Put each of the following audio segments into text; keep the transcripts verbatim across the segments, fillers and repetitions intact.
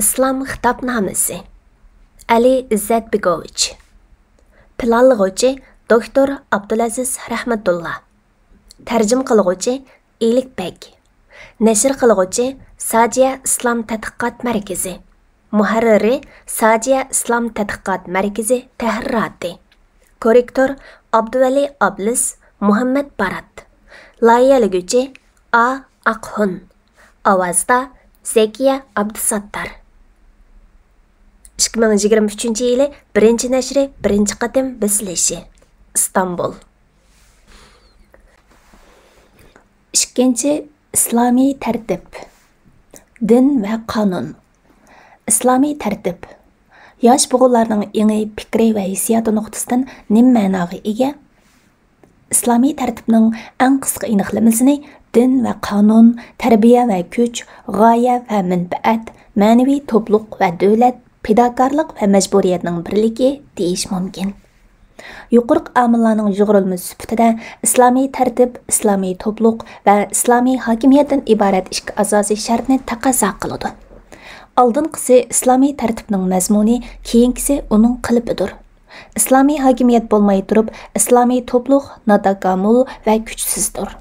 ئىسلام خىتابنامىسى. ئەلى ئىززەت بېگوۋىچ. پىلانلىغۇچى، دوكتور ئابدۇلئەزىز رەھمەتۇللا. تەرجىمە قىلغۇچى، ئىلىك بەگ. نەشر قىلغۇچى، ساجىيە ئىسلام تەتقىقات مەركىزى. مۇھەررىرى، ساجىيە ئىسلام تەتقىقات مەركىزى تەھرىراتى. كوررېكتور، ئابدۇۋەلى ئابلىز، مۇھەممەد بارات. لايىھەلىگۈچى، ئا ئاقھۇن. ئاۋازدا، زەكىيە ئابدۇساتتار. ئىككى مىڭ يىگىرمە ئۈچىنچى يىلى بىرىنچى نەشرى، بىرىنچى قېتىم بېسىلىشى. ئىستانبۇل. ئىككىنچى، ئىسلامىي تەرتىپ. دىن ۋە قانۇن. ئىسلامىي تەرتىپ ياش بوغۇنلارنىڭ ئېڭى، پىكرى ۋە ھېسسىياتى نۇقتىسىدىن نېمە مەناغا ئىگە؟ ئىسلامىي تەرتىپنىڭ ئەڭ قىسقا ئېنىقلىمىسىنى دىن ۋە قانۇن، تەربىيە ۋە كۈچ، غايە ۋە مەنپەئەت، مەنىۋى توپلۇق ۋە دۆلەت، پىداكارلىق ۋە مەجبۇرىيەتنىڭ بىرلىكى دېيىش مۇمكىن. يۇقىرىقى ئامىللارنىڭ يۇغۇرۇلمىسى سۈپىتىدە ئىسلامىي تەرتىپ ئىسلامىي توپلۇق ۋە ئىسلامىي ھاكىمىيەتتىن ئىبارەت ئىككى ئاساسىي شەرتنى تەقەززا قىلىدۇ. ئالدىنقىسى ئىسلامىي تەرتىپنىڭ مەزمۇنى، كېيىنكىسى ئۇنىڭ قېلىپىدۇر. ئىسلامىي ھاكىمىيەت بولماي تۇرۇپ، ئىسلامىي توپلۇق ناتاكامۇل ۋە كۈچسىزدۇر.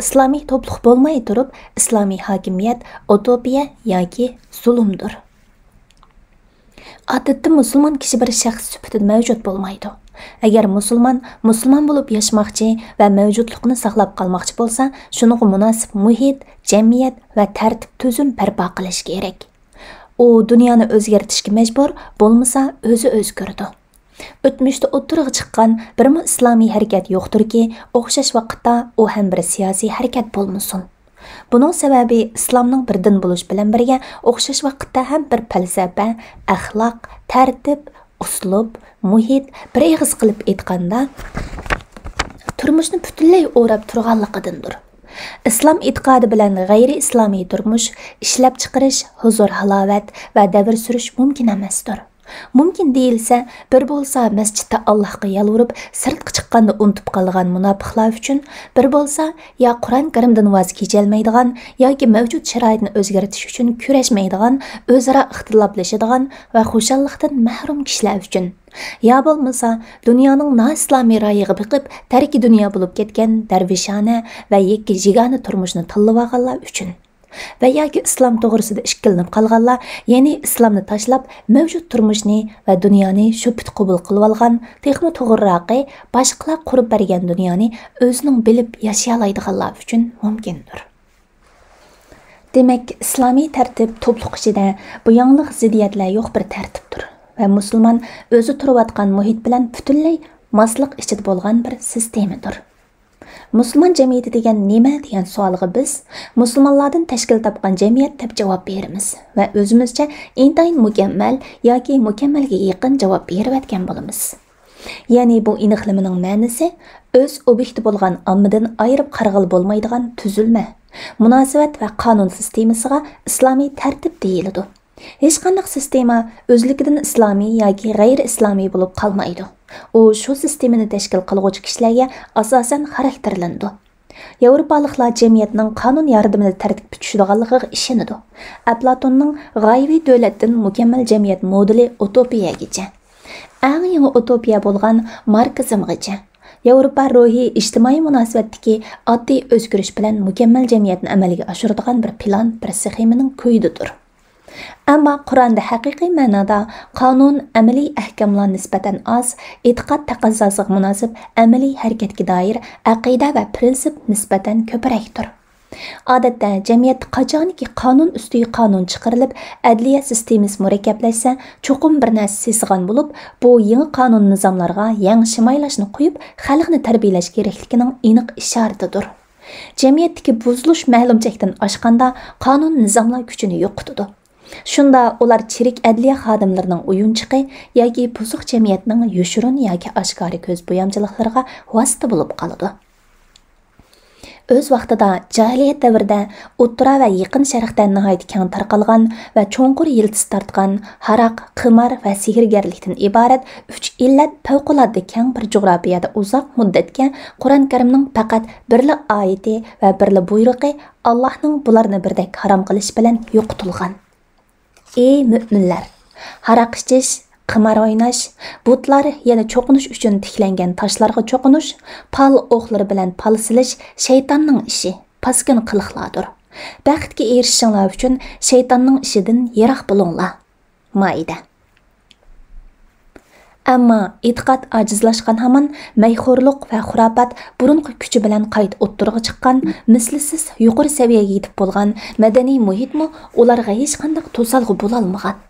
ئىسلامىي توپلۇق بولماي تۇرۇپ، ئىسلامىي ھاكىمىيەت ئۇتوپىيە ياكى زۇلۇمدۇر. ئادەتتە مۇسۇلمان كىشى بىر شەخس سۈپىتىدە مەۋجۇت بولمايدۇ. ئەگەر مۇسۇلمان مۇسۇلمان بولۇپ ياشىماقچى ۋە مەۋجۇتلۇقىنى ساقلاپ قالماقچى بولسا، شۇنىڭغا مۇناسىپ مۇھىت، جەمئىيەت ۋە تەرتىپ تۈزۈم بەرپا قىلىش كېرەك. ئۇ دۇنيانى ئۆزگەرتىشكە مەجبۇر، بولمىسا ئۆزى ئۆزگىرىدۇ. ئۆتمۈشتە ئوتتۇرىغا چىققان بىرمۇ ئىسلامىي ھەرىكەت يوقتۇركى، ئوخشاش ۋاقىتتا ئۇ ھەم بىر سىياسىي ھەرىكەت بولمىسۇن. بۇنىڭ سەۋەبى ئىسلامنىڭ بىر دىن بولۇش بىلەن بىرگە، ئوخشاش ۋاقىتتا ھەم بىر پەلسەپە، ئەخلاق، تەرتىپ، ئۇسلۇب، مۇھىت، بىر ئېغىز قىلىپ ئېيتقاندا، تۇرمۇشنى پۈتۈنلەي ئوراپ تۇرغانلىقىدىندۇر. ئىسلام ئېتىقادى بىلەن غەيرىي ئىسلامىي تۇرمۇش، ئىشلەپچىقىرىش، ھۇزۇر-ھالاۋەت ۋە دەۋر سۈرۈش مۇمكىن ئەمەستۇر. مۇمكىن دېيىلسە، بىر بولسا مەسچىتتە ئاللاھقا يالۋۇرۇپ، سىرتقا چىققاندا ئۇنتۇپ قالىدىغان مۇناپىقلار ئۈچۈن، بىر بولسا يا قۇرئان كەرىمدىن ۋاز كېچەلمەيدىغان ياكى مەۋجۇت شارائىتنى ئۆزگەرتىش ئۈچۈن كۈرەشمەيدىغان، ئۆزئارا ئىختىلاپلىشىدىغان ۋە خۇشاللىقتىن مەھرۇم كىشىلەر ئۈچۈن، يا بولمىسا دۇنيانىڭ نائىسلامىي رايىغا بېقىپ، تەركى دۇنيا بولۇپ كەتكەن دەرۋىشانە ۋە يەككە يېگانە تۇرمۇشنى تاللىۋالغانلار ئۈچۈن. ۋە ياكى ئىسلام توغرىسىدا ئىككىلىنىپ قالغانلار، يەنى ئىسلامنى تاشلاپ، مەۋجۇت تۇرمۇشنى ۋە دۇنيانى شۇ پېتى قوبۇل قىلىۋالغان، تېخىمۇ توغرىراقى، باشقىلار قۇرۇپ بەرگەن دۇنيانى ئۆزىنىڭ بىلىپ ياشىيالايدىغانلار ئۈچۈن مۇمكىندۇر. دېمەك، ئىسلامىي تەرتىپ توپلۇق ئىچىدە بۇ ياڭلىق زىددىيەتلەر يوق بىر تەرتىپتۇر ۋە مۇسۇلمان ئۆزى تۇرۇۋاتقان مۇھىت بىلەن پۈتۈنلەي ماسلىق ئىچىدە بولغان بىر سىستېمىدۇر. مۇسۇلمان جەمئىيىتى دېگەن نېمە؟ دېگەن سوئالغا بىز مۇسۇلمانلاردىن تەشكىل تاپقان جەمئىيەت دەپ جاۋاب بېرىمىز ۋە ئۆزىمىزچە ئىنتايىن مۇكەممەل ياكى مۇكەممەلگە يېقىن جاۋاب بېرىۋەتكەن بولىمىز. يەنى بۇ ئېنىقلىمىنىڭ مەنىسى ئۆز ئوبيېكتى بولغان ئاممىدىن ئايرىپ قارىغىلى بولمايدىغان تۈزۈلمە، مۇناسىۋەت ۋە قانۇن سىستېمىسىغا ئىسلامىي تەرتىپ دېيىلىدۇ. ھېچقانداق سىستېما ئۆزلۈكىدىن ئىسلامىي ياكى غەيرىي ئىسلامىي بولۇپ قالمايدۇ. ئۇ شۇ سىستېمىنى تەشكىل قىلغۇچى كىشىلەرگە ئاساسەن خاراكتېرلىنىدۇ. ياۋروپالىقلار جەمئىيەتنىڭ قانۇن ياردىمىدە تەرتىپكە چۈشىدىغانلىقىغا ئىشىنىدۇ. ئەپلاتوننىڭ غايىۋى دۆلەتتىن مۇكەممەل جەمئىيەت مودېلى ئۇتوپىيەگىچە. ئەڭ يېڭى ئۇتوپىيە بولغان ماركسىزمغىچە. ياۋروپا روھىي ئىجتىمائىي مۇناسىۋەتتىكى ئاددىي ئۆزگىرىش بىلەن مۇكەممەل جەمئىيەتنى ئەمەلگە ئاشۇرىدىغان بىر پىلان، بىر سخېمىنىڭ كويىدىدۇر. ئەمما قۇرئاندا ھەقىقىي مەنادا قانۇن، ئەمەلىي ئەھكاملار نىسبەتەن ئاز، ئېتىقاد تەقەززاسىغا مۇناسىپ ئەمەلىي ھەرىكەتكە دائىر ئەقىدە ۋە پىرىنسىپ نىسبەتەن كۆپرەكتۇر. ئادەتتە جەمئىيەتتە قاچانكى قانۇن ئۈستىگە قانۇن چىقىرىلىپ، ئەدلىيە سىستېمىسى مۇرەككەپلەشسە، چوقۇم بىر نەرسە سېسىغان بولۇپ، بۇ يېڭى قانۇن نىزاملارغا يەڭ شىمايلاشنى قويۇپ، خەلقنى تەربىيەلەش كېرەكلىكىنىڭ ئېنىق ئىشارىتىدۇر. جەمئىيەتتىكى بۇزۇلۇش مەلۇم چەكتىن ئاشقاندا، قانۇن نىزاملار كۈچىنى يوقىتىدۇ. شۇندا ئۇلار چىرىك ئەدلىيە خادىملىرىنىڭ ئويۇنچۇقى ياكى بۇزۇق جەمئىيەتنىڭ يوشۇرۇن ياكى ئاشكارا كۆز بويامچىلىقلىرىغا ۋاسىتە بولۇپ قالىدۇ. ئۆز ۋاقتىدا جاھىلىيەت دەۋرىدە ئوتتۇرا ۋە يېقىن شەرقتە ناھايىتى كەڭ تارقالغان ۋە چوڭقۇر يىلتىز تارتقان ھاراق، قىمار ۋە سېھىرگەرلىكتىن ئىبارەت ئۈچ ئىللەت پەۋقۇلئاددە كەڭ بىر جۇغراپىيەدە ئۇزاق مۇددەتكە قۇرئان كەرىمنىڭ پەقەت بىرلا ئايىتى ۋە بىرلا بۇيرۇقى ئاللاھنىڭ بۇلارنى بىردەك ھارام قىلىشى بىلەن يوقىتىلغان. ئى مۆمىنلەر! ھاراق ئىچىش، قىمار ئويناش، بۇتلار يەنە چوقۇنۇش ئۈچۈن تىكلەنگەن تاشلارغا چوقۇنۇش، پال ئوقلىرى بىلەن پال سېلىش شەيتاننىڭ ئىشى، پاسكىنا قىلىقلاردۇر. بەختكە ئېرىشىشىڭلار ئۈچۈن شەيتاننىڭ ئىشىدىن يىراق بولۇڭلار. مائىدە. ئەمما ئېتىقاد ئاجىزلاشقان ھامان مەيخورلۇق ۋە خۇراپات بۇرۇنقى كۈچى بىلەن قايتا ئوتتۇرىغا چىققان، مىسلىسىز يۇقىرى سەۋىيەگە يېتىپ بولغان مەدەنىي مۇھىتمۇ ئۇلارغا ھېچقانداق توسالغۇ بولالمىغان.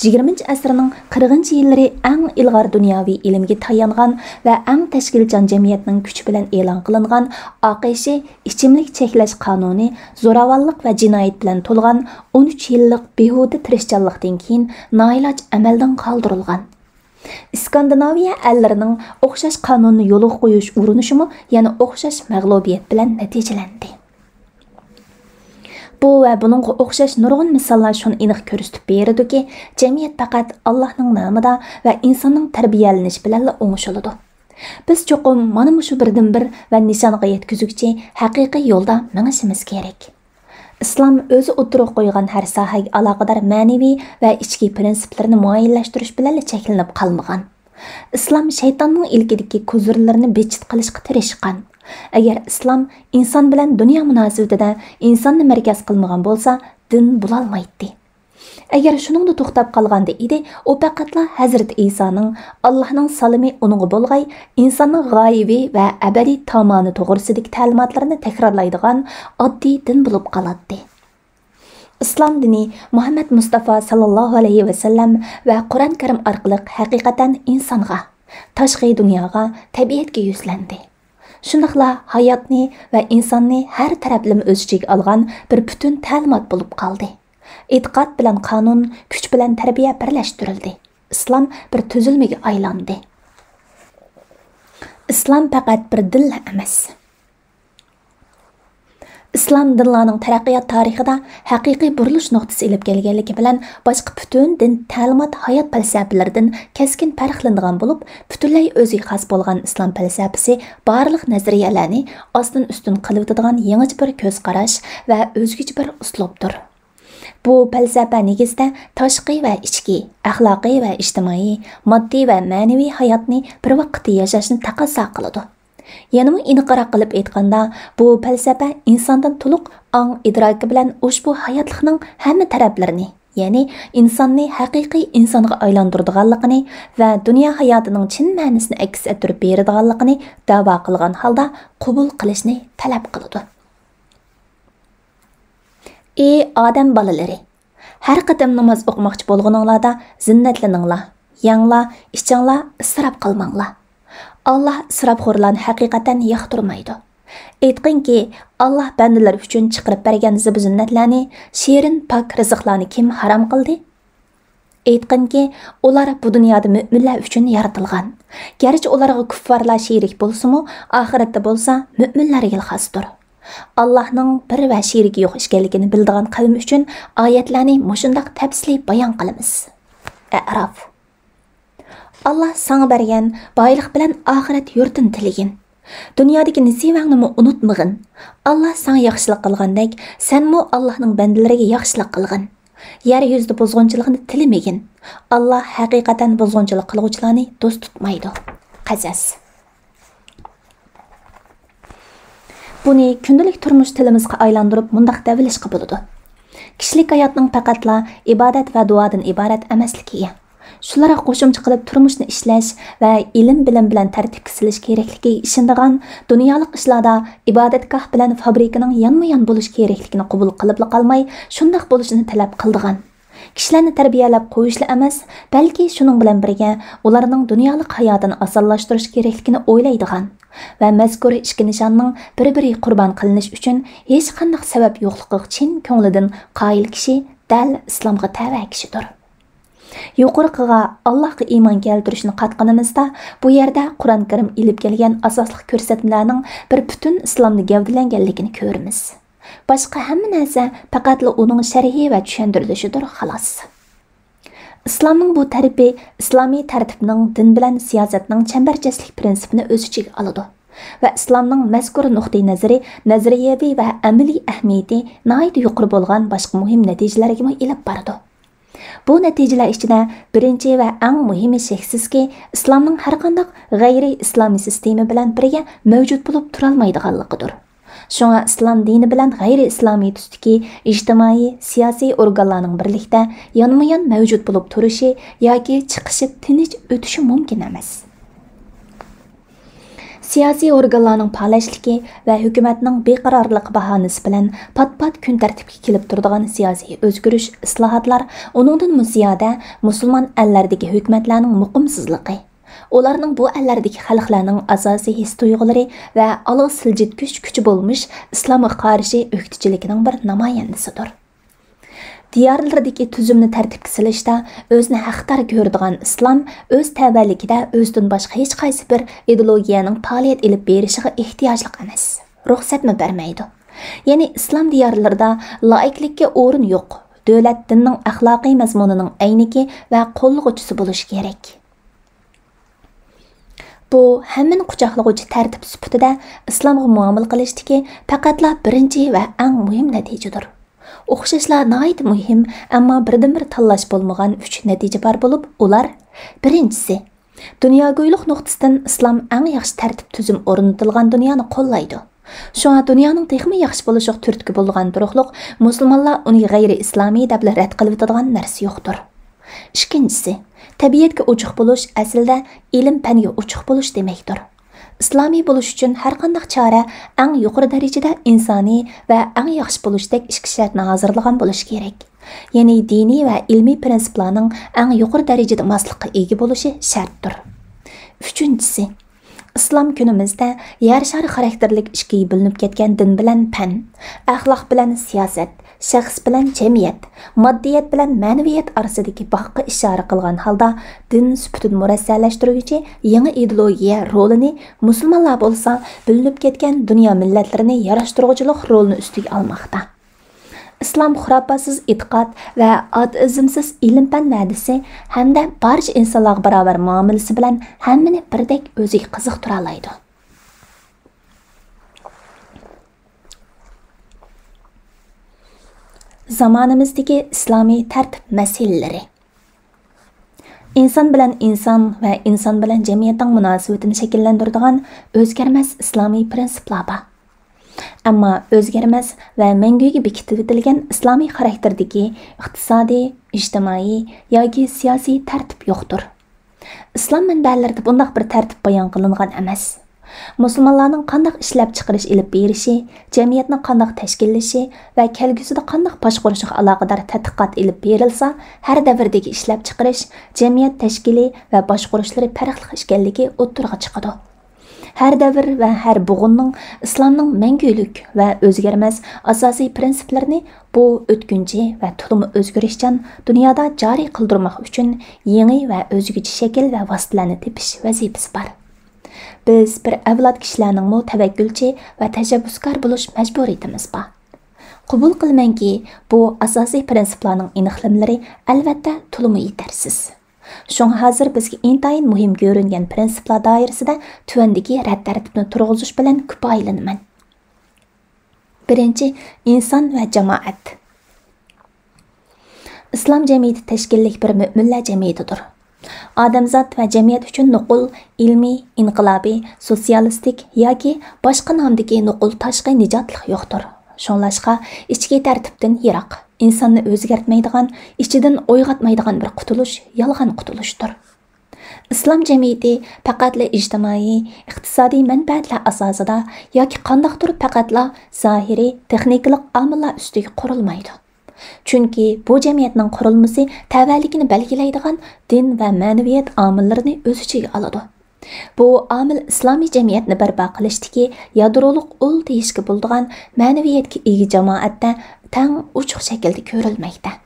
يىگىرمىنچى ئەسىرنىڭ قىرىقىنچى يىللىرى ئەڭ ئىلغار دۇنياۋى ئىلىمگە تايانغان ۋە ئەڭ تەشكىلچان جەمئىيەتنىڭ كۈچى بىلەن ئېلان قىلىنغان ئاق ئىشى، ئىچىملىك چەكلەش قانۇنى زوراۋانلىق ۋە جىنايەت بىلەن تولغان ئون ئۈچ يىللىق بىھۇدە تىرىشچانلىقتىن كېيىن نائىلاج ئەمەلدىن قالدۇرۇلغان. ئىسكاندىناۋىيە ئەللىرىنىڭ ئوخشاش قانۇننى يولغا قويۇش ئۇرۇنۇشىمۇ يەنە ئوخشاش مەغلۇبىيەت بىلەن نەتىجىلەندى. بۇ ۋە بۇنىڭغا ئوخشاش نۇرغۇن مىساللار شۇنى ئېنىق كۆرسىتىپ بېرىدۇكى، جەمئىيەت پەقەت ئاللاھنىڭ نامىدا ۋە ئىنساننىڭ تەربىيەلىنىشى بىلەنلا ئوڭشىلىدۇ. بىز چوقۇم مانا مۇشۇ بىردىنبىر ۋە نىشانغا يەتكۈزگۈچى ھەقىقىي يولدا مېڭىشىمىز كېرەك. ئىسلام ئۆزى ئوتتۇرىغا قويغان ھەر ساھەگە ئالاقىدار مەنىۋى ۋە ئىچكى پىرىنسىپلىرىنى مۇئەييەنلەشتۈرۈش بىلەنلا چەكلىنىپ قالمىغان. ئىسلام شەيتاننىڭ ئىلكىدىكى كوزىرلىرىنى بىتچىت قىلىشقا تىرىشقان. ئەگەر ئىسلام ئىنسان بىلەن دۇنيا مۇناسىۋىتىدە ئىنساننى مەركەز قىلمىغان بولسا، دىن بولالمايتتى. ئەگەر شۇنىڭدا توختاپ قالغاندا ئىدى، ئۇ پەقەتلا ھەزرىتى ئىسانىڭ، ئاللاھنىڭ سالىمى ئۇنىڭغا بولغاي، ئىنساننىڭ غايىۋى ۋە ئەبەدىي تامانى توغرىسىدىكى تەلىماتلىرىنى تەكرارلايدىغان ئاددىي دىن بولۇپ قالاتتى. ئىسلام دىنى مۇھەممەد مۇستافا ساللاللاھۇ ئەلەيھى ۋەسەللەم ۋە قۇرئان كەرىم ئارقىلىق ھەقىقەتەن ئىنسانغا، تاشقى دۇنياغا، تەبىئەتكە يۈزلەندى. شۇنداقلا ھاياتنى ۋە ئىنساننى ھەر تەرەپلىمە ئۆز ئىچىگە ئالغان بىر پۈتۈن تەلىمات بولۇپ قالدى. ئېتىقاد بىلەن قانۇن، كۈچ بىلەن تەربىيە بىرلەشتۈرۈلدى. ئىسلام بىر تۈزۈلمىگە ئايلاندى. ئىسلام پەقەت بىر دىنلا ئەمەس. ئىسلام دىنلارنىڭ تەرەققىيات تارىخىدا ھەقىقىي بۇرۇلۇش نۇقتىسى ئېلىپ كەلگەنلىكى بىلەن باشقا پۈتۈن دىن، تەلىمات، ھايات پەلسەپىلىرىدىن كەسكىن پەرقلىنىدىغان بولۇپ، پۈتۈنلەي ئۆزىگە خاس بولغان ئىسلام پەلسەپىسى بارلىق نەزەرىيەلەرنى ئاستىن ئۈستۈن قىلىۋېتىدىغان يېڭىچە بىر كۆز قاراش ۋە ئۆزگىچە بىر ئۇسلۇبتۇر. بۇ پەلسەپە نېگىزدە تاشقى ۋە ئىچكى، ئەخلاقىي ۋە ئىجتىمائىي، ماددىي ۋە مەنىۋى ھاياتنى بىر ۋاقىتتا ياشاشنى تەقەززا قىلىدۇ. يەنىمۇ ئېنىقراق قىلىپ ئېيتقاندا، بۇ پەلسەپە ئىنساندىن تولۇق ئاڭ ئىدراكى بىلەن ئۇشبۇ ھاياتلىقنىڭ ھەممە تەرەپلىرىنى، يەنى ئىنساننى ھەقىقىي ئىنسانغا ئايلاندۇرىدىغانلىقىنى ۋە دۇنيا ھاياتىنىڭ چىن مەنىسىنى ئەكس ئەتتۈرۈپ بېرىدىغانلىقىنى دەۋا قىلغان ھالدا قوبۇل قىلىشنى تەلەپ قىلىدۇ. ئى ئادەم بالىلىرى! ھەر قېتىم ناماز ئوقۇماقچى بولغىنىڭلاردا زىننەتلىنىڭلار، يەڭلار، ئىچىڭلار، ئىسراپ قىلماڭلار. ئاللاھ ئىسراپخورلارنى ھەقىقەتەن ياقتۇرمايدۇ. ئېيتقىنكى، ئاللاھ بەندىلىرى ئۈچۈن چىقىرىپ بەرگەن زىبۇ زىننەتلەرنى، شېرىن، پاك رىزىقلارنى كىم ھارام قىلدى؟ ئېيتقىنكى، ئۇلار بۇ دۇنيادا مۆمىنلەر ئۈچۈن يارىتىلغان. گەرچە ئۇلارغا كۇففارلار شېرىك بولسىمۇ، ئاخىرەتتە بولسا مۆمىنلەرگىلا خاستۇر. ئاللاھنىڭ بىر ۋە شېرىكى يوق ئىكەنلىكىنى بىلىدىغان قەۋم ئۈچۈن ئايەتلەرنى مۇشۇنداق تەپسىلىي بايان قىلىمىز. ئەئراف. ئاللاھ ساڭا بەرگەن بايلىق بىلەن ئاخىرەت يۇرتىنى تىلىگىن. دۇنيادىكى نېسىۋەڭنىمۇ ئۇنتۇمىغىن. ئاللاھ ساڭا ياخشىلىق قىلغاندەك، سەنمۇ ئاللاھنىڭ بەندىلىرىگە ياخشىلىق قىلغىن. يەر يۈزىدە بۇزغۇنچىلىقنى تىلىمىگىن. ئاللاھ ھەقىقەتەن بۇزغۇنچىلىق قىلغۇچىلارنى دوست تۇتمايدۇ. قەسەس. بۇنى كۈندىلىك تۇرمۇش تىلىمىزغا ئايلاندۇرۇپ مۇنداق دەۋېلىشقا بولىدۇ. كىشىلىك ھاياتنىڭ پەقەتلا ئىبادەت ۋە دۇئادىن ئىبارەت ئەمەسلىكىگە، شۇلارغا قوشۇمچە قىلىپ تۇرمۇشنى ئىشلەش ۋە ئىلىم-بىلىم بىلەن تەرتىپكە سېلىش كېرەكلىكىگە ئىشىنىدىغان، دۇنيالىق ئىشلاردا ئىبادەتگاھ بىلەن فابرىكىنىڭ يانمۇيان بولۇش كېرەكلىكىنى قوبۇل قىلىپلا قالماي، شۇنداق بولۇشىنى تەلەپ قىلىدىغان، كىشىلەرنى تەربىيەلەپ قويۇشلا ئەمەس، بەلكى شۇنىڭ بىلەن بىرگە ئۇلارنىڭ دۇنيالىق ھاياتىنى ئاسانلاشتۇرۇش كېرەكلىكىنى ئويلايدىغان ۋە مەزكۇر ئىككى نىشاننىڭ بىر-بىرىگە قۇربان قىلىنىش ئۈچۈن ھېچقانداق سەۋەب يوقلۇقىغا چىن كۆڭلىدىن قايىل كىشى دەل ئىسلامغا تەۋە كىشىدۇر. يۇقىرىقىغا، ئاللاھقا ئىمان كەلتۈرۈشنى قاتقىنىمىزدا، بۇ يەردە قۇرئان كەرىم ئېلىپ كەلگەن ئاساسلىق كۆرسەتمىلەرنىڭ بىر پۈتۈن ئىسلامدا گەۋدىلەنگەنلىكىنى كۆرىمىز. باشقا ھەممە نەرسە پەقەتلا ئۇنىڭ شەرھى ۋە چۈشەندۈرۈلۈشىدۇر، خالاس. ئىسلامنىڭ بۇ تەرىپى ئىسلامىي تەرتىپنىڭ دىن بىلەن سىياسەتنىڭ چەمبەرچەسلىك پىرىنسىپىنى ئۆز ئىچىگە ئالىدۇ ۋە ئىسلامنىڭ مەزكۇر نۇقتىئىنەزىرى نەزەرىيەۋى ۋە ئەمەلىي ئەھمىيىتى ناھايىتى يۇقىرى بولغان باشقا مۇھىم نەتىجىلەرگىمۇ ئېلىپ بارىدۇ. بۇ نەتىجىلەر ئىچىدە بىرىنچى ۋە ئەڭ مۇھىمى شەكسىزكى، ئىسلامنىڭ ھەرقانداق غەيرىي ئىسلامىي سىستېما بىلەن بىرگە مەۋجۇت بولۇپ تۇرالمايدىغانلىقىدۇر. شۇڭا ئىسلام دىنى بىلەن غەيرىي ئىسلامىي تۈستىكى ئىجتىمائىي، سىياسىي ئورگانلارنىڭ بىرلىكتە يانمۇ يان مەۋجۇت بولۇپ تۇرۇشى ياكى چىقىشىپ تىنچ ئۆتۈشى مۇمكىن ئەمەس. سىياسىي ئورگانلارنىڭ پالەچلىكى ۋە ھۆكۈمەتنىڭ بىقارارلىقى باھانىسى بىلەن پات-پات كۈن تەرتىپكە كېلىپ تۇرىدىغان سىياسىي ئۆزگىرىش، ئىسلاھاتلار، ئۇنىڭدىنمۇ زىيادە مۇسۇلمان ئەللەردىكى ھۆكۈمەتلەرنىڭ مۇقىمسىزلىقى، ئۇلارنىڭ بۇ ئەللەردىكى خەلقلەرنىڭ ئاساسىي ھېس-تۇيغۇلىرى ۋە ئالغا سىلجىتكۈچ كۈچى بولمىش ئىسلامغا قارشى ئۆكتىچىلىكىنىڭ بىر نامايەندىسىدۇر. دىيارلىرىدىكى تۈزۈمنى تەرتىپكە سېلىشتا ئۆزىنى ھەقدار كۆرىدىغان ئىسلام ئۆز تەۋەلىكىدە ئۆزىدىن باشقا ھېچقايسى بىر ئىدېئولوگىيەنىڭ پائالىيەت ئېلىپ بېرىشىغا ئېھتىياجلىق ئەمەس، رۇخسەتمۇ بەرمەيدۇ. يەنى ئىسلام دىيارلىرىدا لائىكلىككە ئورۇن يوق، دۆلەت دىننىڭ ئەخلاقىي مەزمۇنىنىڭ ئەينىكى ۋە قوللىغۇچىسى بولۇشى كېرەك. بۇ ھەممىنى قۇچاقلىغۇچى تەرتىپ سۈپىتىدە ئىسلامغا مۇئامىلە قىلىشتىكى پەقەتلا بىرىنچى ۋە ئەڭ مۇھىم نەتىجىدۇر. ئوخشاشلا ناھايىتى مۇھىم، ئەمما بىردىنبىر تاللاش بولمىغان ئۈچ نەتىجە بار بولۇپ، ئۇلار، بىرىنچىسى، دۇنياگويلۇق نۇقتىسىدىن ئىسلام ئەڭ ياخشى تەرتىپ تۈزۈم ئورنىتىلغان دۇنيانى قوللايدۇ. شۇڭا دۇنيانىڭ تېخىمۇ ياخشى بولۇشىغا تۈرتكە بولىدىغان تۇرۇقلۇق مۇسۇلمانلار ئۇنى غەيرىي ئىسلامىي دەپلا رەت قىلىۋېتىدىغان نەرسە يوقتۇر. ئىككىنچىسى، تەبىئەتكە ئوچۇق بولۇش ئەسلىدە ئىلىم-پەنگە ئوچۇق بولۇش دېمەكتۇر. ئىسلامىي بولۇش ئۈچۈن ھەرقانداق چارە ئەڭ يۇقىرى دەرىجىدە ئىنسانىي ۋە ئەڭ ياخشى بولۇشتەك ئىككى شەرتنى ھازىرلىغان بولۇشى كېرەك. يەنى دىنىي ۋە ئىلمىي پىرىنسىپلارنىڭ ئەڭ يۇقىرى دەرىجىدە ماسلىققا ئىگە بولۇشى شەرتتۇر. ئۈچىنچىسى، ئىسلام كۈنىمىزدە يەر شارى خاراكتېرلىك ئىككىگە بۆلۈنۈپ كەتكەن دىن بىلەن پەن، ئەخلاق بىلەن سىياسەت، شەخس بىلەن جەمئىيەت، ماددىيەت بىلەن مەنىۋىيەت ئارىسىدىكى باغقا ئىشارە قىلغان ھالدا دىن سۈپىتىنى مۇرەسسەلەشتۈرگۈچى يېڭى ئىدېئولوگىيە رولىنى، مۇسۇلمانلار بولسا بۆلۈنۈپ كەتكەن دۇنيا مىللەتلىرىنى ياراشتۇرغۇچىلىق رولىنى ئۈستىگە ئالماقتا. ئىسلام خۇراپاتسىز ئېتىقاد ۋە ئاتېئىزمسىز ئىلىم-پەن ۋەدىسى ھەمدە بارچە ئىنسانلارغا باراۋەر مۇئامىلىسى بىلەن ھەممىنى بىردەك ئۆزىگە قىزىقتۇرالايدۇ. زامانىمىزدىكى ئىسلامىي تەرتىپ مەسىلىلىرى. ئىنسان بىلەن ئىنسان ۋە ئىنسان بىلەن جەمئىيەتنىڭ مۇناسىۋىتىنى شەكىللەندۈرىدىغان ئۆزگەرمەس ئىسلامىي پىرىنسىپلار بار. ئەمما ئۆزگەرمەس ۋە مەڭگۈگە بېكىتىۋېتىلگەن ئىسلامىي خاراكتېردىكى ئىقتىسادىي، ئىجتىمائىي ياكى سىياسىي تەرتىپ يوقتۇر. ئىسلام مەنبەلىرىدە بۇنداق بىر تەرتىپ بايان قىلىنغان ئەمەس. مۇسۇلمانلارنىڭ قانداق ئىشلەپچىقىرىش ئېلىپ بېرىشى، جەمئىيەتنىڭ قانداق تەشكىللىشى ۋە كەلگۈسىدە قانداق باشقۇرۇشىغا ئالاقىدار تەتقىقات ئېلىپ بېرىلسا، ھەر دەۋردىكى ئىشلەپچىقىرىش، جەمئىيەت تەشكىلى ۋە باشقۇرۇشلىرى پەرقلىق ئىكەنلىكى ئوتتۇرىغا چىقىدۇ. ھەر دەۋر ۋە ھەر بوغۇننىڭ ئىسلامنىڭ مەڭگۈلۈك ۋە ئۆزگەرمەس ئاساسىي پىرىنسىپلىرىنى بۇ ئۆتكۈنچى ۋە تولىمۇ ئۆزگىرىشچان دۇنيادا جارى قىلدۇرماق ئۈچۈن يېڭى ۋە ئۆزگىچە شەكىل ۋە ۋاسىتىلەرنى تېپىش ۋەزىپىسى بار. بىز بىر ئەۋلاد كىشىلەرنىڭمۇ تەۋەككۈلچى ۋە تەشەببۇسكار بولۇش مەجبۇرىيىتىمىز بار. قوبۇل قىلىمەنكى، بۇ ئاساسىي پىرىنسىپلارنىڭ ئېنىقلىمىلىرى ئەلۋەتتە تولىمۇ يېتەرسىز. شۇڭا ھازىر بىزگە ئىنتايىن مۇھىم كۆرۈنگەن پىرىنسىپلار دائىرىسىدە تۆۋەندىكى رەت تەرتىپنى تۇرغۇزۇش بىلەن كۇپايىلىنىمەن. بىرىنچى، ئىنسان ۋە جامائەت. ئىسلام جەمئىيىتى تەشكىللىك بىر مۆمىنلەر جەمئىيىتىدۇر. ئادەمزات ۋە جەمئىيەت ئۈچۈن نوقۇل، ئىلمىي، ئىنقىلابىي، سوتسىيالىستىك ياكى باشقا نامدىكى نوقۇل تاشقى نىجاتلىق يوقتۇر. شۇڭلاشقا، ئىچكى تەرتىپتىن يىراق، ئىنساننى ئۆزگەرتمەيدىغان، ئىچىدىن ئويغاتمايدىغان بىر قۇتۇلۇش يالغان قۇتۇلۇشتۇر. ئىسلام جەمئىيىتى پەقەتلا ئىجتىمائىي، ئىقتىسادىي مەنپەئەتلەر ئاساسىدا ياكى قانداقتۇر پەقەتلا زاھىرىي، تېخنىكىلىق ئامىللار ئۈستىگە قۇرۇلمايدۇ. چۈنكى بۇ جەمئىيەتنىڭ قۇرۇلمىسى تەۋەلىكىنى بەلگىلەيدىغان دىن ۋە مەنىۋىيەت ئامىللىرىنى ئۆز ئىچىگە ئالىدۇ. بۇ ئامىل ئىسلامىي جەمئىيەتنى بەرپا قىلىشتىكى يادرولۇق ئۇل دېيىشكە بولىدىغان مەنىۋىيەتكە ئىگە جامائەتتە تەڭ ئوچۇق شەكىلدە كۆرۈلمەكتە.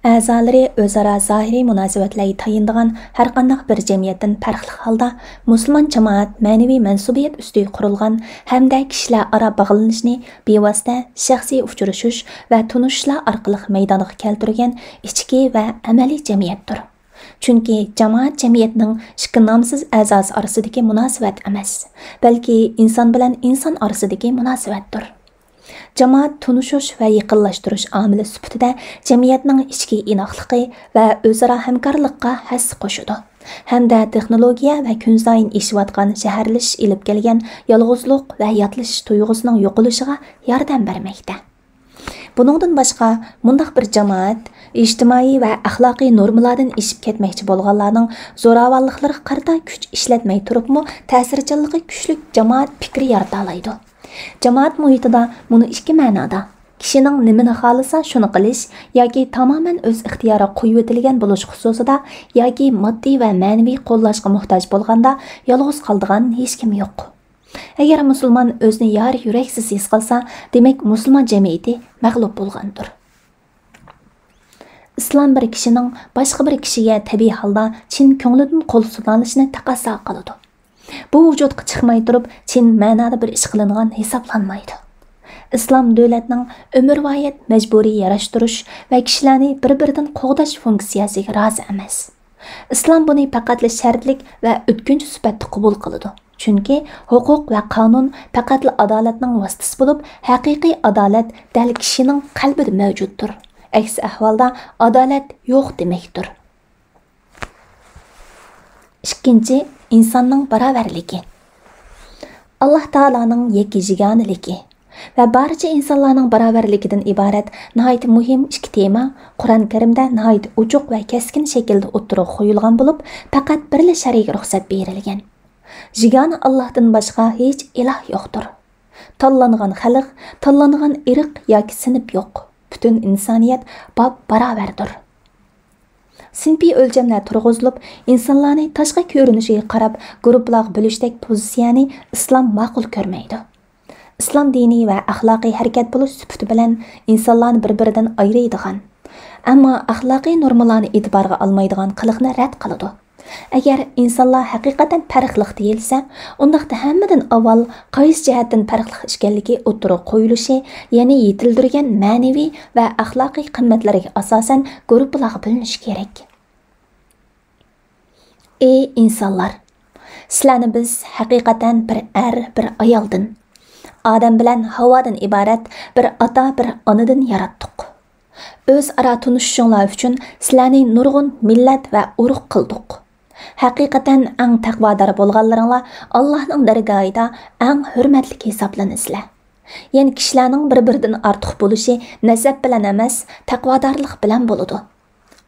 ئەزالىرى ئۆزئارا زاھىرىي مۇناسىۋەتلەرگە تايىنىدىغان ھەرقانداق بىر جەمئىيەتتىن پەرقلىق ھالدا، مۇسۇلمان جامائەت مەنىۋى مەنسۇبىيەت ئۈستىگە قۇرۇلغان ھەمدە كىشىلەر ئارا باغلىنىشنى بىۋاسىتە شەخسىي ئۇچرىشىش ۋە تونۇشۇشلار ئارقىلىق مەيدانغا كەلتۈرگەن ئىچكى ۋە ئەمەلىي جەمئىيەتتۇر. چۈنكى جامائەت جەمئىيەتنىڭ ئىككى نامسىز ئەزاسى ئارىسىدىكى مۇناسىۋەت ئەمەس، بەلكى ئىنسان بىلەن ئىنسان ئارىسىدىكى مۇناسىۋەتتۇر. جامائەت تونۇشۇش ۋە يېقىنلاشتۇرۇش ئامىلى سۈپىتىدە جەمئىيەتنىڭ ئىچكى ئىناقلىقى ۋە ئۆزئارا ھەمكارلىققا ھەسسە قوشىدۇ ھەمدە تېخنولوگىيە ۋە كۈنسايىن ئېشىۋاتقان شەھەرلىشىش ئېلىپ كەلگەن يالغۇزلۇق ۋە ياتلىشىش تۇيغۇسىنىڭ يوقىلىشىغا ياردەم بەرمەكتە. بۇنىڭدىن باشقا، مۇنداق بىر جامائەت ئىجتىمائىي ۋە ئەخلاقىي نورمىلاردىن ئېشىپ كەتمەكچى بولغانلارنىڭ زوراۋانلىقلىرىغا قارىتا كۈچ ئىشلەتمەي تۇرۇپمۇ، تەسىرچانلىقى كۈچلۈك جامائەت پىكرى يارىتالايدۇ. جامائەت مۇھىتىدا مۇنۇ ئىككى مەنادا، كىشىنىڭ نېمىنى خالىسا، شۇنى قىلىش ياكى تامامەن ئۆز ئىختىيارىغا قويۇۋېتىلگەن بولۇش خۇسۇسىدا ياكى ماددىي ۋە مەنىۋى قوللاشقا موھتاج بولغاندا يالغۇز قالىدىغان ھېچكىم يوق. ئەگەر مۇسۇلمان ئۆزىنى يار يۈرەكسىز ھېس قىلسا، دېمەك، مۇسۇلمان جەمئىيىتى مەغلۇپ بولغاندۇر. ئىسلام بىر كىشىنىڭ باشقا بىر كىشىگە تەبىئىي ھالدا چىن كۆڭلىدىن قول سۇنۇۋېلىشىنى تەقەززا قىلىدۇ. بۇ ۋۇجۇدقا چىقماي تۇرۇپ، چىن مەنادا بىر ئىش قىلىنغان ھېسابلانمايدۇ. ئىسلام دۆلەتنىڭ ئۆمۈرۋايەت مەجبۇرىي ياراشتۇرۇش ۋە كىشىلەرنى بىر-بىرىدىن قوغداش فۇنكسىيەسىگە رازى ئەمەس. ئىسلام بۇنى پەقەتلا شەرتلىك ۋە ئۆتكۈنچى سۈپەتتە قوبۇل قىلىدۇ. چۈنكى ھوقۇق ۋە قانۇن پەقەتلا ئادالەتنىڭ ۋاسىتىسى بولۇپ، ھەقىقىي ئادالەت دەل كىشىنىڭ قەلبىدە مەۋجۇتتۇر. ئەكسى ئەھۋالدا ئادالەت يوق دېمەكتۇر. ئىككىنچى، ئىنساننىڭ باراۋەرلىكى. ئاللاھ تائالانىڭ يەككە يېگانىلىكى ۋە بارچە ئىنسانلارنىڭ باراۋەرلىكىدىن ئىبارەت ناھايىتى مۇھىم ئىككى تېما قۇرئان كەرىمدە ناھايىتى ئوچۇق ۋە كەسكىن شەكىلدە ئوتتۇرىغا قويۇلغان بولۇپ، پەقەت بىرلا شەرئىگە رۇخسەت بېرىلگەن. يېگانە ئاللاھتىن باشقا ھېچ ئىلاھ يوقتۇر. تاللانغان خەلق، تاللانغان ئىرق ياكى سىنىپ يوق. پۈتۈن ئىنسانىيەت باپ باراۋەردۇر. سىنىپىي ئۆلچەملەر تۇرغۇزۇلۇپ، ئىنسانلارنى تاشقى كۆرۈنۈشىگە قاراپ گۇرۇپپىلارغا بۆلۈشتەك پوزىتسىيەنى ئىسلام ماقۇل كۆرمەيدۇ. ئىسلام دىنىي ۋە ئەخلاقىي ھەرىكەت بولۇش سۈپىتى بىلەن ئىنسانلارنى بىر-بىرىدىن ئايرىيدىغان، ئەمما ئەخلاقىي نورمىلارنى ئېتىبارغا ئالمايدىغان قىلىقنى رەت قىلىدۇ. ئەگەر ئىنسانلار ھەقىقەتەن پەرقلىق دېيىلسە، ئۇنداقتا ھەممىدىن ئاۋۋال قايسى جەھەتتىن پەرقلىق ئىكەنلىكى ئوتتۇرىغا قويۇلۇشى، يەنى يېتىلدۈرگەن مەنىۋى ۋە ئەخلاقىي قىممەتلەرگە ئاساسەن گۇرۇپپىلارغا بۆلۈنۈشى كېرەك. ئى ئىنسانلار! سىلەرنى بىز ھەقىقەتەن بىر ئەر، بىر ئايالدىن، ئادەم بىلەن ھاۋادىن ئىبارەت بىر ئاتا، بىر ئانىدىن ياراتتۇق. ئۆزئارا تونۇشۇشۇڭلار ئۈچۈن سىلەرنى نۇرغۇن مىللەت ۋە ئۇرۇق قىلدۇق. ھەقىقەتەن ئەڭ تەقۋادار بولغانلىرىڭلار ئاللاھنىڭ دەرگاھىدا ئەڭ ھۆرمەتلىك ھېسابلىنىسىلەر. يەنى كىشىلەرنىڭ بىر-بىرىدىن ئارتۇق بولۇشى نەسەب بىلەن ئەمەس، تەقۋادارلىق بىلەن بولىدۇ.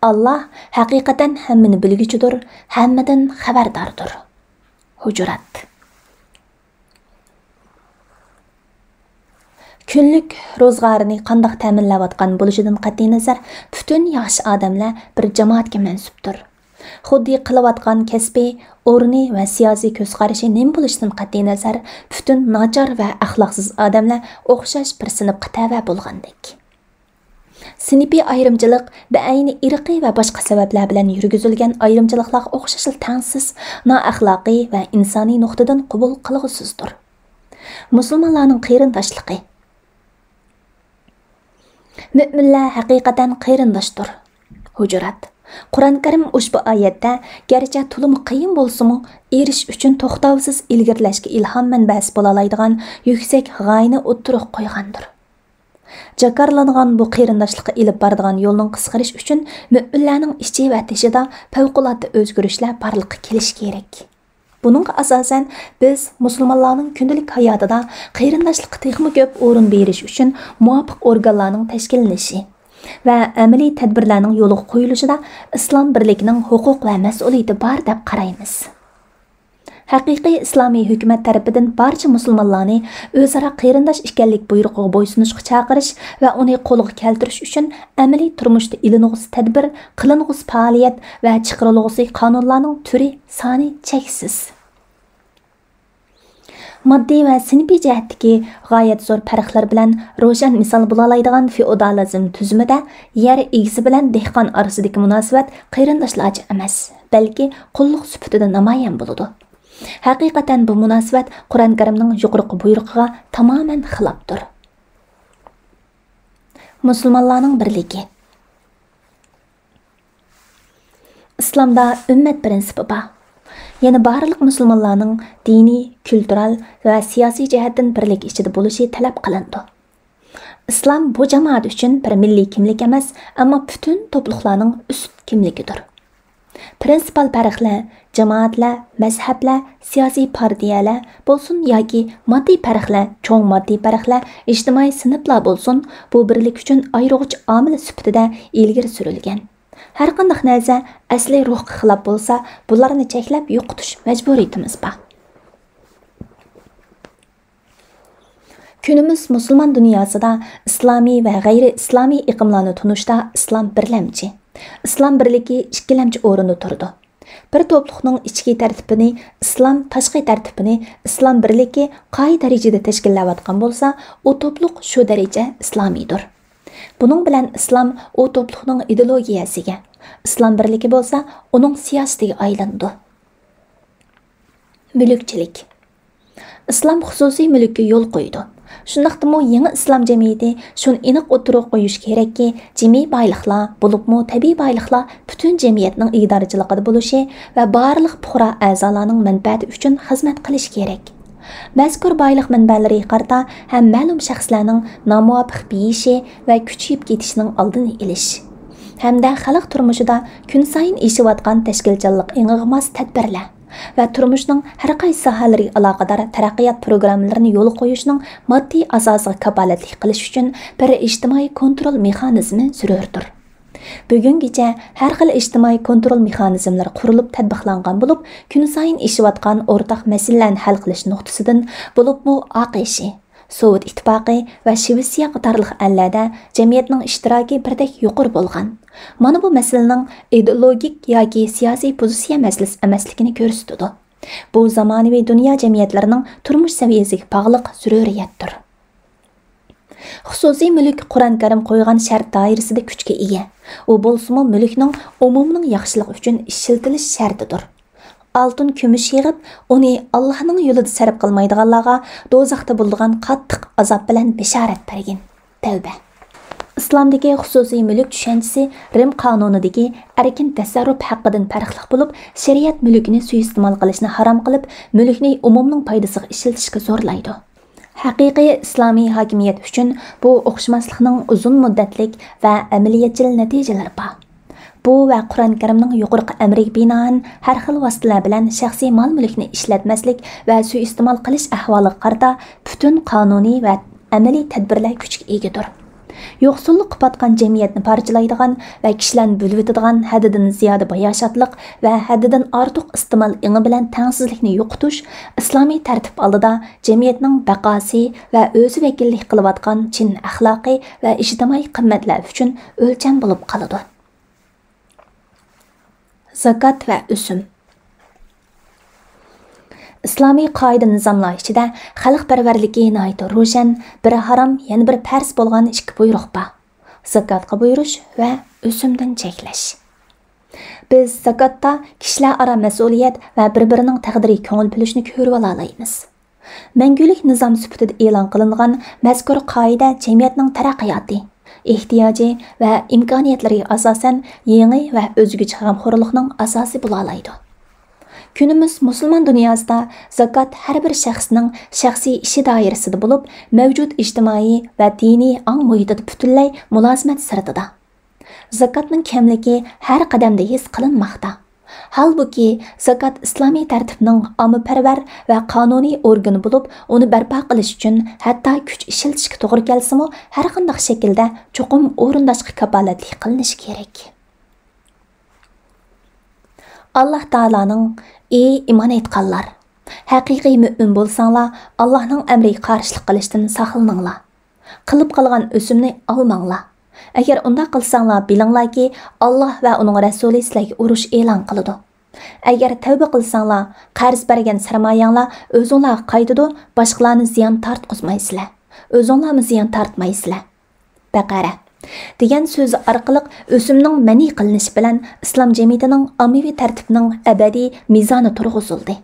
ئاللاھ ھەقىقەتەن ھەممىنى بىلگۈچىدۇر، ھەممىدىن خەۋەرداردۇر. ھۇجۇرات. كۈنلۈك روزغارىنى قانداق تەمىنلەۋاتقان بولۇشىدىن قەتئىينەزەر، پۈتۈن ياخشى ئادەملەر بىر جامائەتكە مەنسۇپتۇر. خۇددى قىلىۋاتقان كەسپى، ئورنى ۋە سىياسىي كۆز قارىشى نېمە بولۇشىدىن قەتئىينەزەر، پۈتۈن ناچار ۋە ئەخلاقسىز ئادەملەر ئوخشاش بىر سىنىپقا تەۋە بولغاندەك. سىنىپىي ئايرىمچىلىق بەئەينى ئىرقىي ۋە باشقا سەۋەبلەر بىلەن يۈرگۈزۈلگەن ئايرىمچىلىقلارغا ئوخشاشلا تەڭسىز، نائەخلاقىي ۋە ئىنسانىي نۇقتىدىن قوبۇل قىلغۇسىزدۇر. مۇسۇلمانلارنىڭ قېرىنداشلىقى. مۆمىنلەر ھەقىقەتەن قېرىنداشتۇر. ھۇجۇرات. قۇرئان كەرىم ئۇشبۇ ئايەتتە گەرچە تولىمۇ قىيىن بولسىمۇ، ئېرىشىش ئۈچۈن توختاۋسىز ئىلگىرىلەشكە ئىلھام مەنبەسى بولالايدىغان يۈكسەك غايىنى ئوتتۇرىغا قويغاندۇر. جاكارلانغان بۇ قېرىنداشلىققا ئېلىپ بارىدىغان يولنىڭ قىسقىرىشى ئۈچۈن مۆمىنلەرنىڭ ئىچى ۋە تېشىدا پەۋقۇلئاددە ئۆزگىرىشلەر بارلىققا كېلىشى كېرەك. بۇنىڭغا ئاساسەن، بىز مۇسۇلمانلارنىڭ كۈندىلىك ھاياتىدا قېرىنداشلىققا تېخىمۇ كۆپ ئورۇن بېرىش ئۈچۈن مۇۋاپىق ئورگانلارنىڭ تەشكىللىنىشى ۋە ئەمەلىي تەدبىرلەرنىڭ يولغا قويۇلۇشىدا ئىسلام بىرلىكىنىڭ ھوقۇق ۋە مەسئۇلىيىتى بار دەپ قارايمىز. ھەقىقىي ئىسلامىي ھۆكۈمەت تەرىپىدىن بارچە مۇسۇلمانلارنى ئۆزئارا قېرىنداش ئىكەنلىك بۇيرۇقىغا بويسۇنۇشقا چاقىرىش ۋە ئۇنى قولغا كەلتۈرۈش ئۈچۈن ئەمەلىي تۇرمۇشتا ئېلىنغۇسى تەدبىر، قىلىنغۇسى پائالىيەت ۋە چىقىرىلغۇسى قانۇنلارنىڭ تۈرى، سانى چەكسىز. ماددىي ۋە سىنىپىي جەھەتتىكى غايەت زور پەرقلەر بىلەن روشەن مىسال بولالايدىغان فېئودالىزم تۈزۈمىدە يەر ئىگىسى بىلەن دېھقان ئارىسىدىكى مۇناسىۋەت قېرىنداشلارچە ئەمەس، بەلكى قۇللۇق سۈپىتىدە نامايان بولىدۇ. ھەقىقەتەن بۇ مۇناسىۋەت قۇرئان كەرىمنىڭ يۇقىرىقى بۇيرۇقىغا تامامەن خىلاپتۇر. مۇسۇلمانلارنىڭ بىرلىكى. ئىسلامدا ئۈممەت پىرىنسىپى بار. يەنى بارلىق مۇسۇلمانلارنىڭ دىنىي، كۈلتۈرەل ۋە سىياسىي جەھەتتىن بىرلىك ئىچىدە بولۇشى تەلەپ قىلىنىدۇ. ئىسلام بۇ جامائەت ئۈچۈن بىر مىللىي كىملىك ئەمەس، ئەمما پۈتۈن توپلۇقلارنىڭ ئۈست كىملىكىدۇر. پرىنسىپال پەرقلەر، جامائەتلەر، مەزھەپلەر، سىياسىي پارتىيەلەر بولسۇن ياكى ماددىي پەرقلەر، چوڭ ماددىي پەرقلەر، ئىجتىمائىي سىنىپلار بولسۇن، بۇ بىرلىك ئۈچۈن ئايرىغۇچ ئامىل سۈپىتىدە ئىلگىرى سۈرۈلگەن. ھەرقانداق نەرسە ئەسلىي روھقا خىلاپ بولسا، بۇلارنى چەكلەپ يوقىتىش مەجبۇرىيىتىمىز بار. كۈنىمىز مۇسۇلمان دۇنياسىدا ئىسلامىي ۋە غەيرىي ئىسلامىي ئېقىملارنى تونۇشتا ئىسلام بىرلەمچى، ئىسلام بىرلىكى ئىككىلەمچى ئورۇندا تۇرىدۇ. بىر توپلۇقنىڭ ئىچكى تەرتىپىنى ئىسلام، تاشقى تەرتىپىنى ئىسلام بىرلىكى قايىل دەرىجىدە تەشكىللەۋاتقان بولسا، ئۇ توپلۇق شۇ دەرىجە ئىسلامىيدۇر. بۇنىڭ بىلەن ئىسلام ئۇ توپلۇقنىڭ ئىدېئولوگىيەسىگە، ئىسلام بىرلىكى بولسا ئۇنىڭ سىياسىتىگە ئايلىنىدۇ. مۈلۈكچىلىك. ئىسلام خۇسۇسىي مۈلۈككە يول قويىدۇ. شۇنداقتىمۇ يېڭى ئىسلام جەمئىيىتى شۇنى ئېنىق ئوتتۇرىغا قويۇشى كېرەككى، جىمى بايلىقلار، بولۇپمۇ تەبىئىي بايلىقلار پۈتۈن جەمئىيەتنىڭ ئىدارىچىلىقىدا بولۇشى ۋە بارلىق پۇقرا ئەزالارنىڭ مەنپەئەتى ئۈچۈن خىزمەت قىلىشى كېرەك. مەزكۇر بايلىق مەنبەلىرىگە قارىتا ھەم مەلۇم شەخسلەرنىڭ نامۇۋاپىق بېيىشى ۋە كۈچىيىپ كېتىشىنىڭ ئالدىنى ئېلىش ھەمدە خەلق تۇرمۇشىدا كۈنسايىن ئېشىۋاتقان تەشكىلچانلىق ئېڭىغا ماس تەدبىرلەر ۋە تۇرمۇشنىڭ ھەر قايسى ساھەلىرىگە ئالاقىدار تەرەققىيات پروگراممىلىرىنى يولغا قويۇشنىڭ ماددىي ئاساسىغا كاپالەتلىك قىلىش ئۈچۈن بىر ئىجتىمائىي كونترول مېخانىزمى زۆرۈردۇر. بۈگۈنگىچە ھەر خىل ئىجتىمائىي كونترول مېخانىزملىرى قۇرۇلۇپ تەتبىقلانغان بولۇپ، كۈنسايىن ئېشىۋاتقان ئورتاق مەسىلىلەرنى ھەل قىلىش نۇقتىسىدىن، بولۇپمۇ ئاق ئېشى، سوۋېت ئىتتىپاقى ۋە شىۋېتسىيە قاتارلىق ئەللەردە جەمئىيەتنىڭ ئىشتىراكى بىردەك يۇقىرى بولغان. مانا بۇ مەسىلىنىڭ ئىدېئولوگىك ياكى سىياسىي پوزىتسىيە مەسىلىسى ئەمەسلىكىنى كۆرسىتىدۇ. بۇ زامانىۋى دۇنيا جەمئىيەتلىرىنىڭ تۇرمۇش سەۋىيەسىگە باغلىق زۆرۈرىيەتتۇر. خۇسۇسىي مۈلۈك قۇرئان كەرىم قويغان شەرت دائىرىسىدە كۈچكە ئىگە. ئۇ بولسىمۇ مۈلۈكنىڭ ئومۇمنىڭ ياخشىلىقى ئۈچۈن ئىشلىتىلىش شەرتىدۇر. ئالتۇن كۈمۈش يىغىپ، ئۇنى ئاللاھنىڭ يولىدا سەرپ قىلمايدىغانلارغا دوزاختا بولىدىغان قاتتىق ئازاب بىلەن بېشارەت بەرگىن. تەۋبە. ئىسلامدىكى خۇسۇسىي مۈلۈك چۈشەنچىسى رىم قانۇنىدىكى ئەركىن تەسەررۇپ ھەققىدىن پەرقلىق بولۇپ، شەرىئەت مۈلۈكنى سۇيىئىستېمال قىلىشنى ھارام قىلىپ، مۈلۈكنى ئومۇمنىڭ پايدىسىغا ئىشلىتىشكە زورلايدۇ. ھەقىقىي ئىسلامىي ھاكىمىيەت ئۈچۈن بۇ ئوخشىماسلىقنىڭ ئۇزۇن مۇددەتلىك ۋە ئەمەلىيەتچىل نەتىجىلىرى بار. بۇ ۋە قۇرئان كەرىمنىڭ يۇقىرىقى ئەمرىگە بىنائەن، ھەر خىل ۋاسىتىلەر بىلەن شەخسىي مال-مۈلۈكنى ئىشلەتمەسلىك ۋە سۇيىئىستېمال قىلىش ئەھۋالىغا قارىتا پۈتۈن قانۇنىي ۋە ئەمەلىي تەدبىرلەر كۈچكە ئىگىدۇر. يوقسۇللۇققا پاتقان جەمئىيەتنى پارچىلايدىغان ۋە كىشىلەرنى بۆلۈۋېتىدىغان ھەددىدىن زىيادە باياشاتلىق ۋە ھەددىدىن ئارتۇق ئىستېمال ئېڭى بىلەن تەڭسىزلىكنى يوقىتىش ئىسلامىي تەرتىپ ئالدىدا جەمئىيەتنىڭ بەقاسى ۋە ئۆزى ۋەكىللىك قىلىۋاتقان چىن ئەخلاقىي ۋە ئىجتىمائىي قىممەتلەر ئۈچۈن ئۆلچەم بولۇپ قالىدۇ. زاكات ۋە ئۆسۈم. ئىسلامىي قائىدە-نىزاملار ئىچىدە خەلقپەرۋەرلىكى ناھايىتى روشەن، بىرى ھارام، يەنە بىرى پەرز بولغان ئىككى بۇيرۇق بار. زاكاتقا بۇيرۇش ۋە ئۆسۈمدىن چەكلەش. بىز زاكاتتا كىشىلەر ئارا مەسئۇلىيەت ۋە بىر-بىرىنىڭ تەقدىرىگە كۆڭۈل بۆلۈشنى كۆرۈۋالالايمىز. مەڭگۈلۈك نىزام سۈپىتىدە ئېلان قىلىنغان مەزكۇر قائىدە جەمئىيەتنىڭ تەرەققىياتى، ئېھتىياجى ۋە ئىمكانىيەتلىرىگە ئاساسەن يېڭى ۋە ئۆزگىچە غەمخورلۇقنىڭ ئاساسى بولالايدۇ. كۈنىمىز مۇسۇلمان دۇنياسىدا زاكات ھەر بىر شەخسنىڭ شەخسىي ئىشى دائىرىسىدە بولۇپ، مەۋجۇت ئىجتىمائىي ۋە دىنىي ئاڭ مۇھىتىدا پۈتۈنلەي مۇلازىمەت سىرتىدا. زاكاتنىڭ كەملىكى ھەر قەدەمدە ھېس قىلىنماقتا. ھالبۇكى، زاكات ئىسلامىي تەرتىپنىڭ ئاممىپەرۋەر ۋە قانۇنىي ئورگىنى بولۇپ، ئۇنى بەرپا قىلىش ئۈچۈن ھەتتا كۈچ ئىشلىتىشكە توغرا كەلسىمۇ، ھەرقانداق شەكىلدە چوقۇم ئورۇنداشقا كاپالەتلىك قىلىنىشى كېرەك. ئاللاھ تائالانىڭ، ئى ئىمان ئېيتقانلار! ھەقىقىي مۆمىن بولساڭلار، ئاللاھنىڭ ئەمرىگە قارشىلىق قىلىشتىن ساقلىنىڭلار. قىلىپ قالغان ئۆسۈمنى ئالماڭلار. ئەگەر ئۇنداق قىلساڭلار، بىلىڭلاركى، ئاللاھ ۋە ئۇنىڭ رەسۇلى سىلەرگە ئۇرۇش ئېلان قىلىدۇ. ئەگەر تەۋبە قىلساڭلار، قەرز بەرگەن سەرمايەڭلار ئۆزۈڭلارغا قايتىدۇ، باشقىلارنى زىيان تارتقۇزمايسىلەر. ئۆزۈڭلارمۇ زىيان تارتمايسىلەر. بەقەرە. دېگەن سۆزى ئارقىلىق ئۆسۈمنىڭ مەنئى قىلىنىشى بىلەن ئىسلام جەمئىيىتىنىڭ ئاممىۋى تەرتىپىنىڭ ئەبەدىي مىزانى تۇرغۇزۇلدى.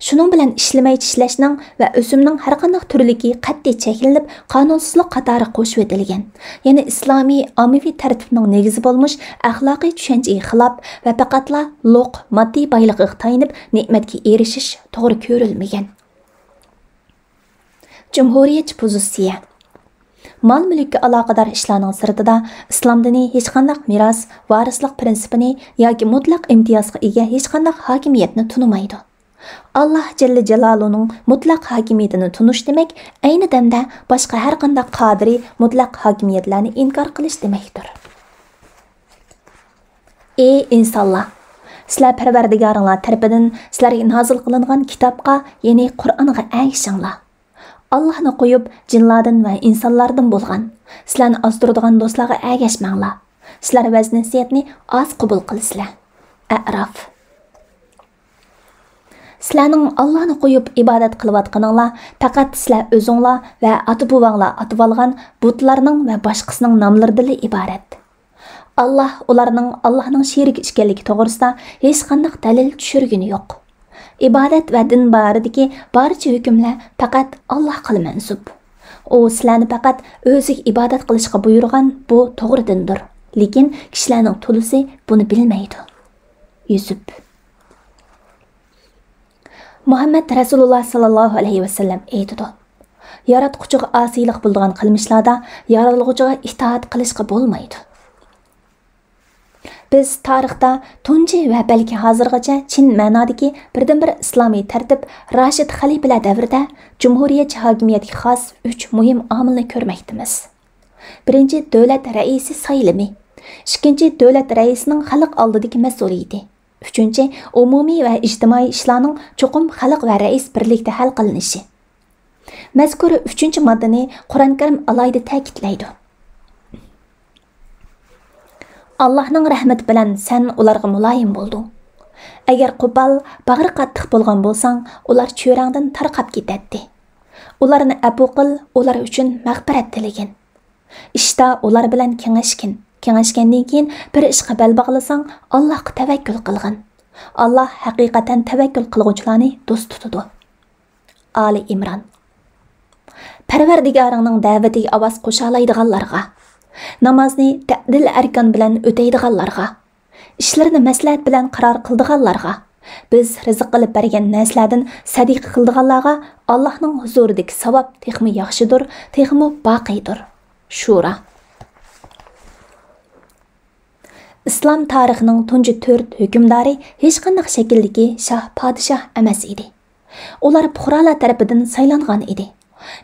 شۇنىڭ بىلەن ئىشلىمەي چىشلەشنىڭ ۋە ئۆسۈمنىڭ ھەرقانداق تۈرلۈكى قەتئىي چەكلىنىپ، قانۇنسىزلىق قاتارىغا قوشۇۋېتىلگەن. يەنى ئىسلامىي ئاممىۋى تەرتىپنىڭ نېگىزى بولمىش ئەخلاقىي چۈشەنچىگە خىلاپ ۋە پەقەتلا لوق ماددىي بايلىقىغا تايىنىپ نېمەتكە ئېرىشىش توغرا كۆرۈلمىگەن. جۇمھۇرىيەتچى پوزىتسىيە. مال-مۈلۈككە ئالاقىدار ئىشلارنىڭ سىرتىدا ئىسلام دىنى ھېچقانداق مىراس، ۋارىسلىق پىرىنسىپىنى ياكى مۇتلەق ئىمتىيازغا ئىگە ھېچقانداق ھاكىمىيەتنى تونۇمايدۇ. ئاللاھ جەللە جالالۇنىڭ مۇتلەق ھاكىمىيىتىنى تونۇش دېمەك، ئەينى دەمدە باشقا ھەرقانداق قادىرىي مۇتلەق ھاكىمىيەتلەرنى ئىنكار قىلىش دېمەكتۇر. ئى ئىنسانلار! سىلەر پەرۋەردىگارىڭلار تەرىپىدىن سىلەرگە نازىل قىلىنغان كىتابقا، يەنى قۇرئانغا ئەگىشىڭلار. ئاللاھنى قويۇپ، جىنلاردىن ۋە ئىنسانلاردىن بولغان، سىلەرنى ئازدۇرىدىغان دوستلارغا ئەگەشمەڭلار. سىلەر ۋەز-نەسىھەتنى ئاز قوبۇل قىلىسىلەر. ئەئراف. سىلەرنىڭ ئاللاھنى قويۇپ ئىبادەت قىلىۋاتقىنىڭلار پەقەت سىلەر ئۆزۈڭلار ۋە ئاتا-بوۋاڭلار ئاتىۋالغان بۇتلارنىڭ ۋە باشقىسىنىڭ ناملىرىدىنلا ئىبارەت. ئاللاھ ئۇلارنىڭ ئاللاھنىڭ شېرىكى ئىكەنلىكى توغرىسىدا ھېچقانداق دەلىل چۈشۈرگىنى يوق. ئىبادەت ۋە دىن بارىدىكى بارچە ھۆكۈملەر پەقەت ئاللاھقىلا مەنسۇپ. ئۇ سىلەرنى پەقەت ئۆزىگە ئىبادەت قىلىشقا بۇيرۇغان بۇ توغرا دىندۇر. لېكىن كىشىلەرنىڭ تولىسى بۇنى بىلمەيدۇ. يۈسۈپ. مۇھەممەد رەسۇلۇللاھ ساللاللاھۇ ئەلەيھى ۋەسەللەم ئېيتىدۇ: ياراتقۇچىغا ئاسىيلىق بولىدىغان قىلمىشلاردا يارالغۇچىغا ئىتائەت قىلىشقا بولمايدۇ. بىز تارىختا تۇنجى ۋە بەلكى ھازىرغىچە چىن مەنادىكى بىردىنبىر ئىسلامىي تەرتىپ راشىد خەلىپىلەر دەۋرىدە جۇمھۇرىيەتچى ھاكىمىيەتكە خاس ئۈچ مۇھىم ئامىلنى كۆرمەكتىمىز. بىرىنچى، دۆلەت رەئىسى سايلىمى. ئىككىنچى، دۆلەت رەئىسىنىڭ خەلق ئالدىدىكى مەسئۇلىيىتى. ئۈچىنچى، ئومۇمىي ۋە ئىجتىمائىي ئىشلارنىڭ چوقۇم خەلق ۋە رەئىس بىرلىكتە ھەل قىلىنىشى. مەزكۇر ئۈچىنچى ماددىنى قۇرئان كەرىم ئالاھىدە تەكىتلەيدۇ: ئاللاھنىڭ رەھمىتى بىلەن سەن ئۇلارغا مۇلايىم بولدۇڭ. ئەگەر قوپال، باغرى قاتتىق بولغان بولساڭ، ئۇلار چۆرەڭدىن تارقاپ كېتەتتى. ئۇلارنى ئەپۇ قىل، ئۇلار ئۈچۈن مەغپىرەت تىلىگىن. ئىشتا ئۇلار بىلەن كېڭەشكىن. كېڭەشكەندىن كېيىن بىر ئىشقا بەل باغلىساڭ، ئاللاھقا تەۋەككۈل قىلغىن. ئاللاھ ھەقىقەتەن تەۋەككۈل قىلغۇچىلارنى دوست تۇتىدۇ. ئالى ئىمران. پەرۋەردىگارىڭنىڭ دەۋىتىگە ئاۋاز قوشالايدىغانلارغا، نامازنى تەئدىل ئەركان بىلەن ئۆتەيدىغانلارغا، ئىشلىرىنى مەسلىھەت بىلەن قارار قىلىدىغانلارغا، بىز رىزىق قىلىپ بەرگەن نەرسىلەردىن سەدىقە قىلىدىغانلارغا ئاللاھنىڭ ھۇزۇرىدىكى ساۋاب تېخىمۇ ياخشىدۇر، تېخىمۇ باقىيدۇر. شۇرا. ئىسلام تارىخىنىڭ تۇنجى تۆت ھۆكۈمدارى ھېچقانداق شەكىلدىكى شاھ، پادىشاھ ئەمەس ئىدى. ئۇلار پۇقرالار تەرىپىدىن سايلانغان ئىدى.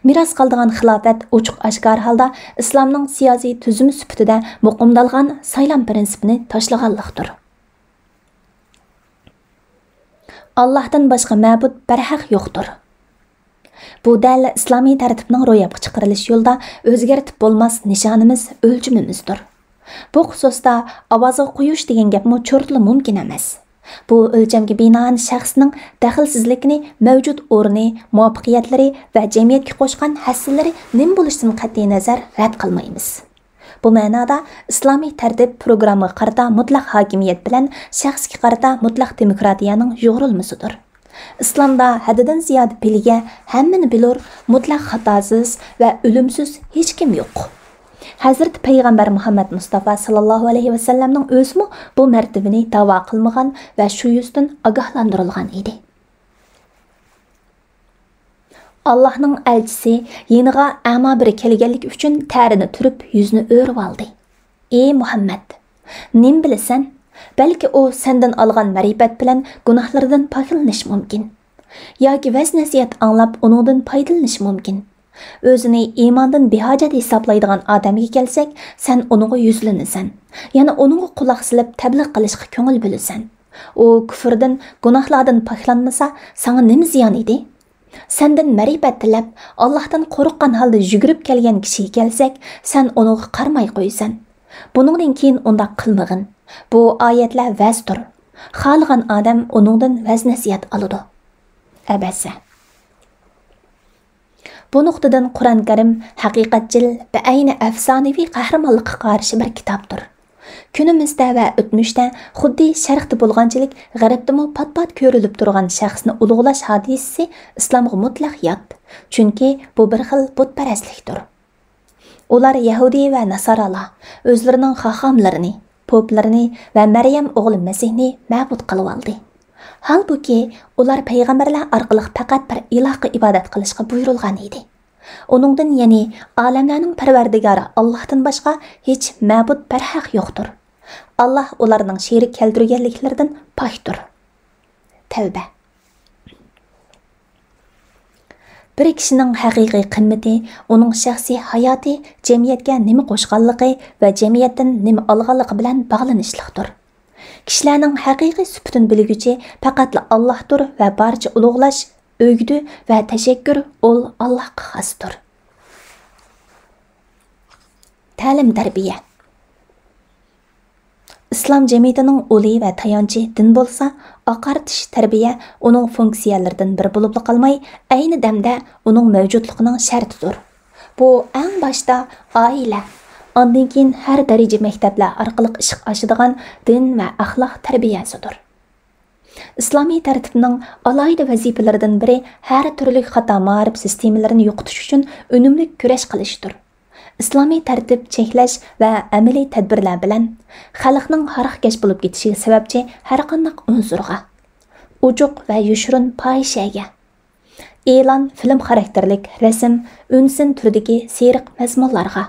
مىراس قالىدىغان خىلاپەت ئوچۇق-ئاشكارا ھالدا ئىسلامنىڭ سىياسىي تۈزۈمى سۈپىتىدە مۇقىمدالغان سايلام پىرىنسىپىنى تاشلىغانلىقتۇر. ئاللاھتىن باشقا مەبۇد بەرھەق يوقتۇر. بۇ دەل ئىسلامىي تەرتىپنىڭ روياپقا چىقىرىلىش يولىدا ئۆزگەرتىپ بولماس نىشانىمىز، ئۆلچىمىمىزدۇر. بۇ خۇسۇستا ئاۋازغا قويۇش دېگەن گەپمۇ چورتلا مۇمكىن ئەمەس. بۇ ئۆلچەمگە بىنائەن شەخسنىڭ دەخلىسىزلىكىنى مەۋجۇت ئورنى، مۇۋەپپەقىيەتلىرى ۋە جەمئىيەتكە قوشقان ھەسسىلىرى نېمە بولۇشىدىن قەتئىينەزەر رەت قىلمايمىز. بۇ مەنادا ئىسلامىي تەرتىپ پروگراممىغا قارىتا مۇتلەق ھاكىمىيەت بىلەن شەخسكە قارىتا مۇتلەق دېموكراتىيەنىڭ يۇغۇرۇلمىسىدۇر. ئىسلامدا ھەددىدىن زىيادە بىلگە، ھەممىنى بىلۇر، مۇتلەق خاتاسىز ۋە ئۆلۈمسىز ھېچكىم يوق. ھەزرىتى پەيغەمبەر مۇھەممەد مۇستافا ساللاللاھۇ ئەلەيھى ۋەسەللەمنىڭ ئۆزىمۇ بۇ مەرتىۋىنى داۋا قىلمىغان ۋە شۇ يۈزدىن ئاگاھلاندۇرۇلغان ئىدى. ئاللاھنىڭ ئەلچىسى يېنىغا ئەما بىرى كەلگەنلىكى ئۈچۈن تەرىنى تۈرۈپ، يۈزىنى ئۆرۈۋالدى. ئى مۇھەممەد! نېمە بىلىسەن؟ بەلكى ئۇ سەندىن ئالغان مەرىپەت بىلەن گۇناھلىرىدىن پاكلىنىشى مۇمكىن. ياكى ۋەز-نەسىھەت ئاڭلاپ، ئۇنىڭدىن پايدىلىنىشى مۇمكىن. ئۆزىنى ئىماندىن بىھاجەت ھېسابلايدىغان ئادەمگە كەلسەك، سەن ئۇنىڭغا يۈزلىنىسەن. يەنە ئۇنىڭغا قۇلاق سېلىپ، تەبلىغ قىلىشقا كۆڭۈل بۆلىسەن. ئۇ كۇفرىدىن، گۇناھلاردىن پاكلانمىسا، ساڭا نېمە زىيان ئىدى؟ سەندىن مەرىپەت تىلەپ، ئاللاھتىن قورققان ھالدا يۈگۈرۈپ كەلگەن كىشىگە كەلسەك، سەن ئۇنىڭغا قارىماي قويىسەن. بۇنىڭدىن كېيىن ئۇنداق قىلمىغىن. بۇ ئايەتلەر ۋەزدۇر. خالىغان ئادەم ئۇنىڭدىن ۋەز-نەسىھەت ئالىدۇ. ئەبەسە. بۇ نۇقتىدىن قۇرئان كەرىم ھەقىقەتچىل، بەئەينى ئەپسانىۋى قەھرىمانلىققا قارشى بىر كىتابتۇر. كۈنىمىزدە ۋە ئۆتمۈشتە خۇددى شەرقتە بولغانچىلىك غەربتىمۇ پات-پات كۆرۈلۈپ تۇرغان شەخسنى ئۇلۇغلاش ھادىسىسى ئىسلامغا مۇتلەق يات، چۈنكى بۇ بىر خىل بۇتپەرەسلىكتۇر. ئۇلار يەھۇدىي ۋە ناسارالار ئۆزلىرىنىڭ خاخاملىرىنى، پوپلىرىنى ۋە مەريەم ئوغلى مەسىھنى مەبۇد قىلىۋالدى. ھالبۇكى، ئۇلار پەيغەمبەرلەر ئارقىلىق پەقەت بىر ئىلاھقا ئىبادەت قىلىشقا بۇيرۇلغان ئىدى. ئۇنىڭدىن، يەنى ئالەملەرنىڭ پەرۋەردىگارى ئاللاھتىن باشقا ھېچ مەبۇد بەرھەق يوقتۇر. ئاللاھ ئۇلارنىڭ شېرىك كەلتۈرگەنلىكلىرىدىن پاكتۇر. تەۋبە. بىر كىشىنىڭ ھەقىقىي قىممىتى ئۇنىڭ شەخسىي ھاياتى، جەمئىيەتكە نېمە قوشقانلىقى ۋە جەمئىيەتتىن نېمە ئالغانلىقى بىلەن باغلىنىشلىقتۇر. كىشىلەرنىڭ ھەقىقىي سۈپىتىنى بىلگۈچى پەقەتلا ئاللاھتۇر ۋە بارچە ئۇلۇغلاش، ئۆگدە ۋە تەشەككۈر ئۇل ئاللاھقا خاستۇر. تەلىم-تەربىيە. ئىسلام جەمئىيىتىنىڭ ئۇلى ۋە تايانچى دىن بولسا، ئاقارتىش تەربىيە ئۇنىڭ فۇنكسىيەلىرىدىن بىرى بولۇپلا قالماي، ئەينى دەمدە ئۇنىڭ مەۋجۇتلۇقىنىڭ شەرتىدۇر. بۇ ئەڭ باشتا ئائىلە، ئاندىن كېيىن ھەر دەرىجە مەكتەپلەر ئارقىلىق ئىشقا ئاشىدىغان دىن ۋە ئەخلاق تەربىيەسىدۇر. ئىسلامىي تەرتىپنىڭ ئالاھىدە ۋەزىپىلىرىدىن بىرى ھەر تۈرلۈك خاتا مائارىپ سىستېمىلىرىنى يوقىتىش ئۈچۈن ئۈنۈملۈك كۈرەش قىلىشتۇر. ئىسلامىي تەرتىپ چەكلەش ۋە ئەمەلىي تەدبىرلەر بىلەن خەلقنىڭ ھاراقكەش بولۇپ كېتىشىگە سەۋەبچى ھەرقانداق ئۇنسۇرغا، ئوچۇق ۋە يوشۇرۇن پاھىشەگە، ئېلان، فىلىم خاراكتېرلىك رەسىم، ئۈنسىن تۈرىدىكى سېرىق مەزمۇنلارغا،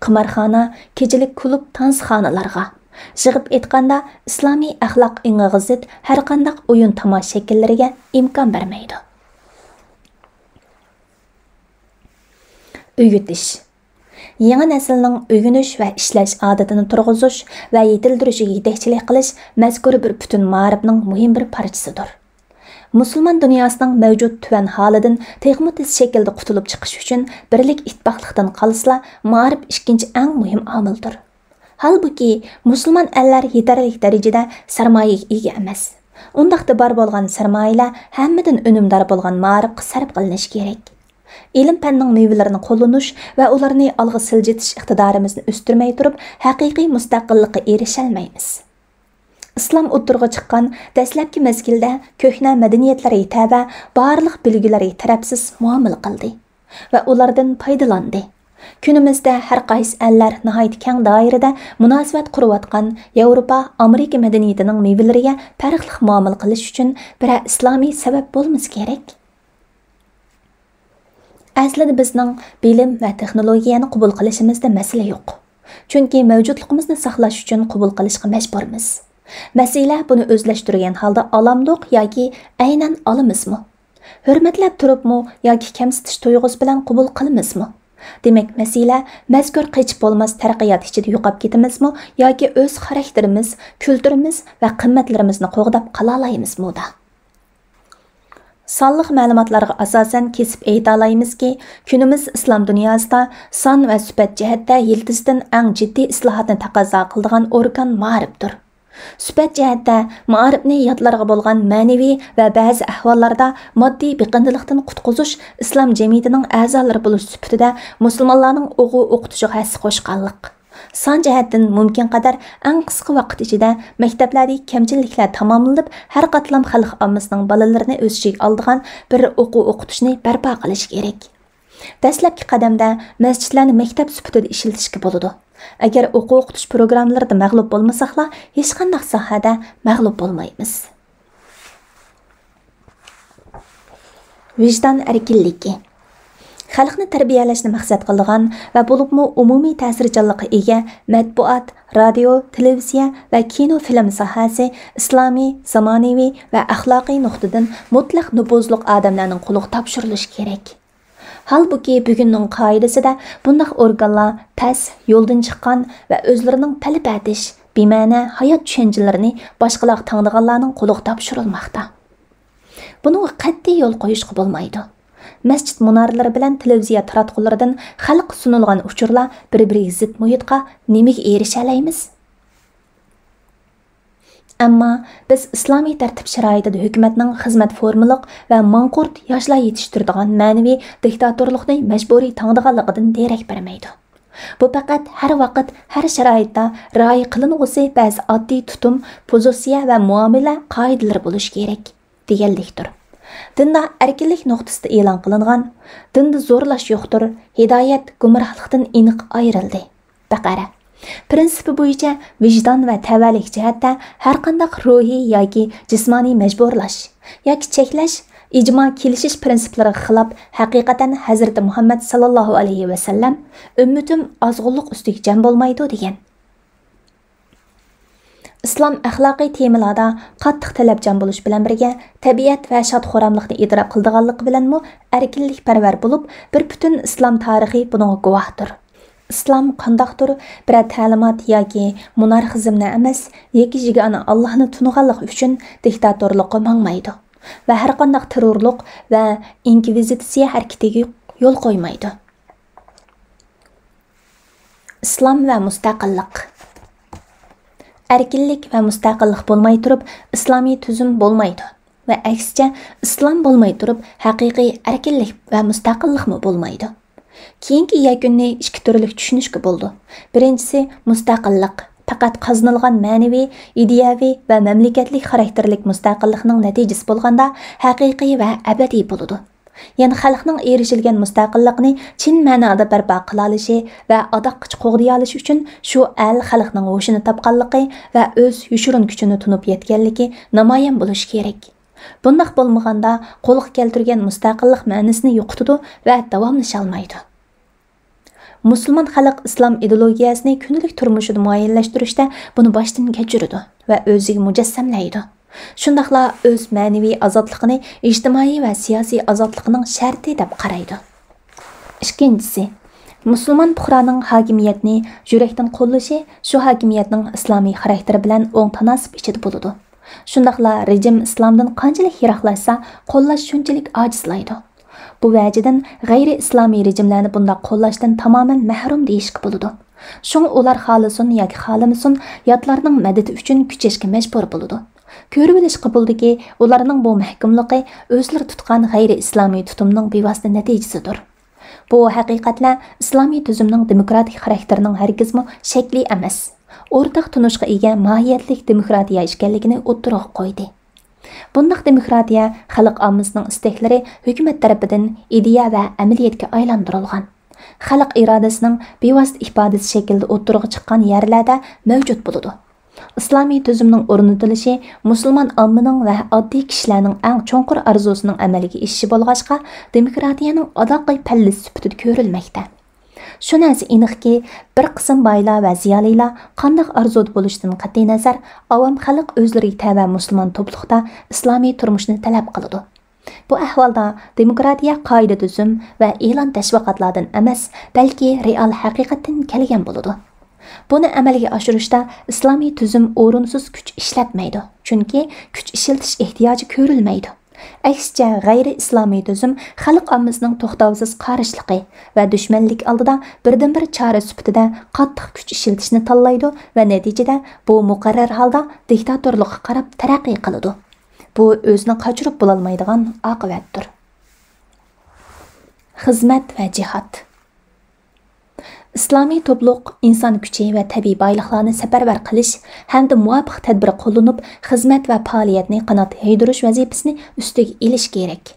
قىمارخانا، كېچىلىك كۇلۇب، تانسىخانىلارغا، يىغىپ ئېيتقاندا، ئىسلامىي ئەخلاق ئېڭىغا زىت ھەرقانداق ئويۇن تاماشا شەكىللىرىگە ئىمكان بەرمەيدۇ. ئۆگىتىش. يېڭى نەسىلنىڭ ئۆگىنىش ۋە ئىشلەش ئادىتىنى تۇرغۇزۇش ۋە يېتىلدۈرۈشىگە يېتەكچىلىك قىلىش مەزكۇر بىر پۈتۈن مائارىپنىڭ مۇھىم بىر پارچىسىدۇر. مۇسۇلمان دۇنياسىنىڭ مەۋجۇت تۆۋەن ھالىدىن تېخىمۇ تېز شەكىلدە قۇتۇلۇپ چىقىش ئۈچۈن بىرلىك ئىتتىپاقلىقتىن قالسىلا، مائارىپ ئىككىنچى ئەڭ مۇھىم ئامىلدۇر. ھالبۇكى، مۇسۇلمان ئەللەر يېتەرلىك دەرىجىدە سەرمايىگە ئىگە ئەمەس. ئۇنداقتا بار بولغان سەرمايىلەر ھەممىدىن ئۈنۈمدار بولغان مائارىپقا سەرپ قىلىنىشى كېرەك. ئىلىم-پەننىڭ مېۋىلىرىنى قوللىنىش ۋە ئۇلارنى ئالغا سىلجىتىش ئىقتىدارىمىزنى ئۆستۈرمەي تۇرۇپ، ھەقىقىي مۇستەقىللىققا ئېرىشەلمەيمىز. ئىسلام ئوتتۇرىغا چىققان دەسلەپكى مەزگىلدە كۆھنە مەدەنىيەتلەرگە تەۋە بارلىق بىلگۈلەرگە تەرەپسىز مۇئامىلە قىلدى ۋە ئۇلاردىن پايدىلاندى. كۈنىمىزدە ھەر قايسى ئەللەر ناھايىتى كەڭ دائىرىدە مۇناسىۋەت قۇرۇۋاتقان ياۋروپا، ئامېرىكا مەدەنىيىتىنىڭ مېۋىلىرىگە پەرقلىق مۇئامىلە قىلىش ئۈچۈن بىرەر ئىسلامىي سەۋەب بولمىسا كېرەك. ئەسلىدە بىزنىڭ بىلىم ۋە تېخنولوگىيەنى قوبۇل قىلىشىمىزدا مەسىلە يوق. چۈنكى مەۋجۇتلۇقىمىزنى ساقلاش ئۈچۈن قوبۇل قىلىشقا مەجبۇرمىز. مەسىلە بۇنى ئۆزلەشتۈرگەن ھالدا ئالامدۇق ياكى ئەينەن ئالىمىزمۇ؟ ھۆرمەتلەپ تۇرۇپمۇ ياكى كەمسىتىش تۇيغۇسى بىلەن قوبۇل قىلىمىزمۇ؟ دېمەك، مەسىلە مەزكۇر قېچىپ بولماس تەرەققىيات ئىچىدە يوقاپ كېتىمىزمۇ ياكى ئۆز خاراكتېرىمىز، كۈلتۈرىمىز ۋە قىممەتلىرىمىزنى قوغداپ قالالايمىزمۇدا؟ سانلىق مەلۇماتلارغا ئاساسەن كېسىپ ئېيتالايمىزكى، كۈنىمىز ئىسلام دۇنياسىدا سان ۋە سۈپەت جەھەتتە يىلتىزىدىن ئەڭ جىددىي ئىسلاھاتنى تەقەززا قىلىدىغان ئورگان مائارىپتۇر. سۈپەت جەھەتتە مائارىپنى ياتلارغا بولغان مەنىۋى ۋە بەزى ئەھۋاللاردا ماددىي بېقىندىلىقتىن قۇتقۇزۇش ئىسلام جەمئىيىتىنىڭ ئەزالىرى بولۇش سۈپىتىدە مۇسۇلمانلارنىڭ ئوقۇ ئوقۇتۇشىغا ھەسسە قوشقانلىق. سان جەھەتتىن مۇمكىن قەدەر ئەڭ قىسقا ۋاقىت ئىچىدە مەكتەپلەردىكى كەمچىلىكلەر تاماملىنىپ، ھەر قاتلام خەلق ئاممىسىنىڭ بالىلىرىنى ئۆز ئىچىگە ئالىدىغان بىر ئوقۇ ئوقۇتۇشنى بەرپا قىلىش كېرەك. دەسلەپكى قەدەمدە مەسچىتلەرنى مەكتەپ سۈپىتىدە ئىشلىتىشكە بولىدۇ. ئەگەر ئوقۇ ئوقۇتۇش پروگراممىلىرىدا مەغلۇپ بولمىساقلا، ھېچقانداق ساھەدە مەغلۇپ بولمايمىز. ۋىجدان ئەركىنلىكى. خەلقنى تەربىيەلەشنى مەقسەت قىلىدىغان ۋە بولۇپمۇ ئومۇمىي تەسىرچانلىققا ئىگە مەتبۇئات، رادىيو، تېلېۋىزىيە ۋە كىنو، فىلىم ساھەسى ئىسلامىي، زامانىۋى ۋە ئەخلاقىي نۇقتىدىن مۇتلەق نوپۇزلۇق ئادەملەرنىڭ قولىغا تاپشۇرۇلۇشى كېرەك. ھالبۇكى، بۈگۈننىڭ قائىدىسىدە بۇنداق ئورگانلار پەس، يولدىن چىققان ۋە ئۆزلىرىنىڭ پەلىپەتىش، بىمەنە ھايات چۈشەنچىلىرىنى باشقىلارغا تاڭىدىغانلارنىڭ قولىغا تاپشۇرۇلماقتا. بۇنىڭغا قەتئىي يول قويۇشقا بولمايدۇ. مەسچىت مۇنارىلىرى بىلەن تېلېۋىزىيە تاراتقۇلىرىدىن خەلققە سۇنۇلغان ئۇچۇرلار بىر-بىرىگە زىت مۇھىتقا نېمىگە ئېرىشەلەيمىز؟ ئەمما بىز ئىسلامىي تەرتىپ شارائىتىدا ھۆكۈمەتنىڭ خىزمەت فورمىلىق ۋە ماڭقۇرت ياشلار يېتىشتۈرىدىغان مەنىۋى دىكتاتورلۇقنى مەجبۇرىي تاڭىدىغانلىقىدىن دېرەك بەرمەيدۇ. بۇ پەقەت ھەر ۋاقىت، ھەر شارائىتتا رىئايە قىلىنغۇسى بەزى ئاددىي تۇتۇم، پوزىتسىيە ۋە مۇئامىلە قائىدىلىرى بولۇشى كېرەك، دېگەنلىكتۇر. دىندا ئەركىنلىك نۇقتىسىدا ئېلان قىلىنغان، دىندا زورلاش يوقتۇر، ھىدايەت گۇمراھلىقتىن ئېنىق ئايرىلدى. بەقەرە. پىرىنسىپى بويىچە ۋىجدان ۋە تەۋەلىك جەھەتتە ھەرقانداق روھىي ياكى جىسمانىي مەجبۇرلاش ياكى چەكلەش ئىجما كېلىشىش پىرىنسىپلىرىغا خىلاپ، ھەقىقەتەن ھەزرىتى مۇھەممەد ساللاللاھۇ ئەلەيھى ۋەسەللەم، «ئۈممىتىم ئازغۇنلۇق ئۈستىگە جەم بولمايدۇ» دېگەن. ئىسلام ئەخلاقىي تېمىلاردا قاتتىق تەلەپچان بولۇش بىلەن بىرگە، تەبىئەت ۋە شاد-خۇراملىقنى ئېتىراپ قىلىدىغانلىقى بىلەنمۇ ئەركىنلىكپەرۋەر بولۇپ، بىر پۈتۈن ئىسلام تارىخى بۇنىڭغا گۇۋاھتۇر. ئىسلام قانداقتۇر بىرەر تەلىمات ياكى مونارخىزمنى ئەمەس، يەككە-يېگانە ئاللاھنى تونۇغانلىقى ئۈچۈن دىكتاتورلۇققا ماڭمايدۇ ۋە ھەرقانداق تېررورلۇق ۋە ئىنكۋىزىتسىيە ھەرىكىتىگە يول قويمايدۇ. ئىسلام ۋە مۇستەقىللىق. ئەركىنلىك ۋە مۇستەقىللىق بولماي تۇرۇپ، ئىسلامىي تۈزۈم بولمايدۇ ۋە ئەكسىچە، ئىسلام بولماي تۇرۇپ، ھەقىقىي ئەركىنلىك ۋە مۇستەقىللىقمۇ بولمايدۇ. كېيىنكى يەكۈننى ئىككى تۈرلۈك چۈشىنىشكە بولىدۇ. بىرىنچىسى، مۇستەقىللىق. پەقەت قازىنىلغان مەنىۋى، ئىدىيەۋى ۋە مەملىكەتلىك خاراكتېرلىك مۇستەقىللىقنىڭ نەتىجىسى بولغاندا، ھەقىقىي ۋە ئەبەدىي بولىدۇ. يەنى خەلقنىڭ ئېرىشىلگەن مۇستەقىللىقىنى چىن مەنادا بەرپا قىلالىشى ۋە ئاداققىچە قوغدىيالىشى ئۈچۈن شۇ ئەل خەلقنىڭ ھوشىنى تاپقانلىقى ۋە ئۆز يوشۇرۇن كۈچىنى تونۇپ يەتكەنلىكى نامايان بولۇشى كېرەك. بۇنداق بولمىغاندا، قولغا كەلتۈرگەن مۇستەقىللىق مەنىسىنى يوقىتىدۇ ۋە داۋاملىشالمايدۇ. مۇسۇلمان خەلق ئىسلام ئىدېئولوگىيەسىنى كۈندىلىك تۇرمۇشىدا مۇئەييەنلەشتۈرۈشتە بۇنى باشتىن كەچۈرىدۇ ۋە ئۆزىگە مۇجەسسەملەيدۇ. شۇنداقلا ئۆز مەنىۋى ئازادلىقىنى، ئىجتىمائىي ۋە سىياسىي ئازادلىقىنىڭ شەرتى دەپ قارايدۇ. ئىككىنچىسى، مۇسۇلمان پۇقرانىڭ ھاكىمىيەتنى يۈرەكتىن قوللىشى شۇ ھاكىمىيەتنىڭ ئىسلامىي خاراكتېرى بىلەن ئوڭ تاناسىپ ئىچىدە بولىدۇ. شۇنداقلا رېجىم ئىسلامدىن قانچىلىك يىراقلاشسا، قوللاش شۇنچىلىك ئاجىزلايدۇ. بۇ ۋەجىدىن غەيرىي ئىسلامىي رېجىملەرنى بۇنداق قوللاشتىن تامامەن مەھرۇم دېيىشكە بولىدۇ. شۇڭا ئۇلار خالىسۇن ياكى خالىمىسۇن، ياتلارنىڭ مەدىتى ئۈچۈن كۈچەشكە مەجبۇر بولىدۇ. كۆرۈۋېلىشقا بولىدۇكى، ئۇلارنىڭ بۇ مەھكۇملۇقى ئۆزلىرى تۇتقان غەيرىي ئىسلامىي تۇتۇمنىڭ بىۋاسىتە نەتىجىسىدۇر. بۇ ھەقىقەتلەر ئىسلامىي تۈزۈمنىڭ دېموكراتىك خاراكتېرىنىڭ ھەرگىزمۇ شەكلى ئەمەس، ئورتاق تونۇشقا ئىگە ماھىيەتلىك دېموكراتىيە ئىكەنلىكىنى ئوتتۇرىغا قويدى. بۇنداق دېموكراتىيە خەلق ئاممىسىنىڭ ئىستەكلىرى ھۆكۈمەت تەرىپىدىن ئىدىيە ۋە ئەمەلىيەتكە ئايلاندۇرۇلغان. خەلق ئىرادىسىنىڭ بىۋاسىتە ئىپادىسى شەكلىدە ئوتتۇرىغا چىققان يەرلەردە مەۋجۇت بولىدۇ. ئىسلامىي تۈزۈمنىڭ ئورنىتىلىشى مۇسۇلمان ئاممىنىڭ ۋە ئاددىي كىشىلەرنىڭ ئەڭ چوڭقۇر ئارزۇسىنىڭ ئەمەلگە ئېشىشى بولغاچقا، دېموكراتىيەنىڭ ئاداققى پەللىسى سۈپىتىدە كۆرۈلمەكتە. شۇ نەرسە ئېنىقكى، بىر قىسىم بايلار ۋە زىيالىيلار قانداق ئارزۇدا بولۇشىدىن قەتئىينەزەر، ئاۋام خەلق ئۆزلىرىگە تەۋە مۇسۇلمان توپلۇقتا ئىسلامىي تۇرمۇشنى تەلەپ قىلىدۇ. بۇ ئەھۋالدا دېموكراتىيە قائىدە-تۈزۈم ۋە ئېلان تەشۋىقاتلاردىن ئەمەس، بەلكى رېئال ھەقىقەتتىن كەلگەن بولىدۇ. بۇنى ئەمەلگە ئاشۇرۇشتا ئىسلامىي تۈزۈم ئورۇنسىز كۈچ ئىشلەتمەيدۇ، چۈنكى كۈچ ئىشلىتىش ئېھتىياجى كۆرۈلمەيدۇ. ئەكسىچە، غەيرىي ئىسلامىي تۈزۈم خەلق ئاممىسىنىڭ توختاۋسىز قارشىلىقى ۋە دۈشمەنلىكى ئالدىدا بىردىنبىر چارە سۈپىتىدە قاتتىق كۈچ ئىشلىتىشنى تاللايدۇ ۋە نەتىجىدە بۇ مۇقەررەر ھالدا دىكتاتورلۇققا قاراپ تەرەققىي قىلىدۇ. بۇ ئۆزىنى قاچۇرۇپ بولالمايدىغان ئاقىۋەتتۇر. خىزمەت ۋە جىھاد. ئىسلامىي توپلۇق ئىنسان كۈچى ۋە تەبىئىي بايلىقلارنى سەپەرۋەر قىلىش ھەمدە مۇۋاپىق تەدبىر قوللىنىپ، خىزمەت ۋە پائالىيەتنى قانات يايدۇرۇش ۋەزىپىسىنى ئۈستىگە ئېلىشى كېرەك.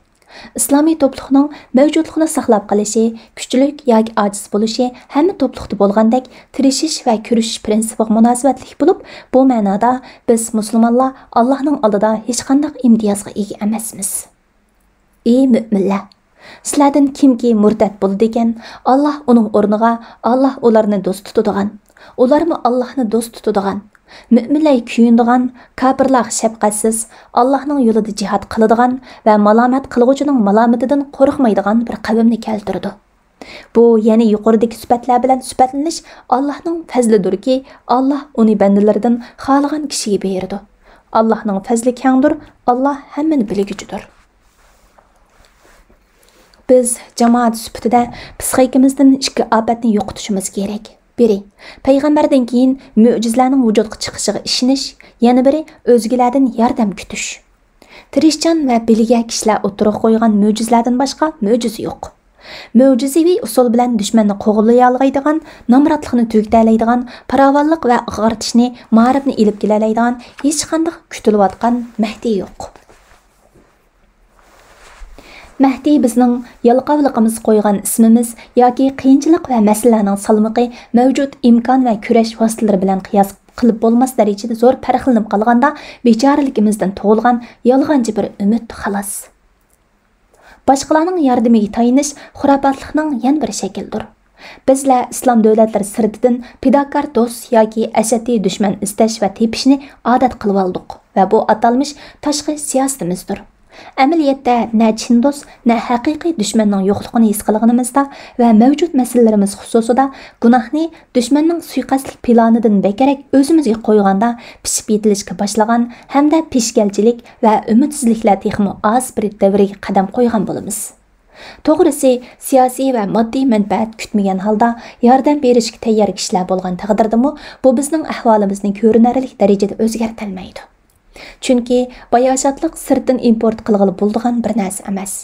ئىسلامىي توپلۇقنىڭ مەۋجۇتلۇقىنى ساقلاپ قېلىشى، كۈچلۈك ياكى ئاجىز بولۇشى ھەممە توپلۇقتا بولغاندەك تىرىشىش ۋە كۈرىشىش پىرىنسىپىغا مۇناسىۋەتلىك بولۇپ، بۇ مەنادا بىز مۇسۇلمانلار ئاللاھنىڭ ئالدىدا ھېچقانداق ئىمتىيازغا ئىگە ئەمەسمىز. ئى مۆمىنلەر! سىلەردىن كىمكى مۇرتەت بولىدىكەن، ئاللاھ ئۇنىڭ ئورنىغا، ئاللاھ ئۇلارنى دوست تۇتىدىغان، ئۇلارمۇ ئاللاھنى دوست تۇتىدىغان، مۆمىنلەرگە كۆيۈنىدىغان، كاپىرلارغا شەپقەتسىز، ئاللاھنىڭ يولىدا جىھاد قىلىدىغان ۋە مالامەت قىلغۇچىنىڭ مالامىتىدىن قورقمايدىغان بىر قەۋمنى كەلتۈرىدۇ. بۇ يەنە يۇقىرىدىكى سۈپەتلەر بىلەن سۈپەتلىنىش ئاللاھنىڭ پەزلىدۇركى، ئاللاھ ئۇنى بەندىلىرىدىن خالىغان كىشىگە بېرىدۇ. ئاللاھنىڭ پەزلى كەڭدۇر، ئاللاھ ھەممىنى بىلگۈچىدۇر. بىز جامائەت سۈپىتىدە پىسخىكىمىزدىن ئىككى ئاپەتنى يوقىتىشىمىز كېرەك. بىرى، پەيغەمبەردىن كېيىن مۆجىزىلەرنىڭ ۋۇجۇدقا چىقىشىغا ئىشىنىش، يەنە بىرى، ئۆزگىلەردىن ياردەم كۈتۈش. تىرىشچان ۋە بىلگە كىشىلەر ئوتتۇرىغا قويغان مۆجىزىلەردىن باشقا مۆجىزە يوق. مۆجىزىۋى ئۇسۇل بىلەن دۈشمەننى قوغلىيالايدىغان، نامراتلىقنى تۈگىتەلەيدىغان، پاراۋانلىق ۋە ئاغارتىشنى، مائارىپنى ئېلىپ كېلەلەيدىغان ھېچقانداق كۈتۈلۈۋاتقان مەھدى يوق. مەھدى بىزنىڭ يالقاۋلىقىمىزغا قويغان ئىسمىمىز ياكى قىيىنچىلىق ۋە مەسىلىلەرنىڭ سالمىقى مەۋجۇت ئىمكان ۋە كۈرەش ۋاسىتىلىرى بىلەن قىياس قىلىپ بولماس دەرىجىدە زور پەرقلىنىپ قالغاندا، بىچارىلىكىمىزدىن تۇغۇلغان يالغانچى بىر ئۈمىد، خالاس. باشقىلارنىڭ ياردىمىگە تايىنىش خۇراپاتلىقنىڭ يەنە بىر شەكلىدۇر. بىزلەر ئىسلام دۆلەتلىرى سىرتىدىن پىداكار دوست ياكى ئەشەددىي دۈشمەن ئىزدەش ۋە تېپىشنى ئادەت قىلىۋالدۇق ۋە بۇ ئاتالمىش تاشقى سىياسىتىمىزدۇر. ئەمەلىيەتتە نە چىن دوست، نە ھەقىقىي دۈشمەننىڭ يوقلۇقىنى ھېس قىلغىنىمىزدا ۋە مەۋجۇت مەسىلىلىرىمىز خۇسۇسىدا گۇناھنى دۈشمەننىڭ سۇيىقەستلىك پىلانىدىن بەكرەك ئۆزىمىزگە قويغاندا، پىشىپ يېتىلىشكە باشلىغان ھەمدە پېشكەلچىلىك ۋە ئۈمىدسىزلىكلەر تېخىمۇ ئاز بىر دەۋرگە قەدەم قويغان بولىمىز. توغرىسى، سىياسىي ۋە ماددىي مەنپەئەت كۈتمىگەن ھالدا ياردەم بېرىشكە تەييار كىشىلەر بولغان تەقدىردىمۇ، بۇ بىزنىڭ ئەھۋالىمىزنى كۆرۈنەرلىك دەرىجىدە ئۆزگەرتەلمەيدۇ. چۈنكى باياشاتلىق سىرتتىن ئىمپورت قىلغىلى بولىدىغان بىر نەرسە ئەمەس.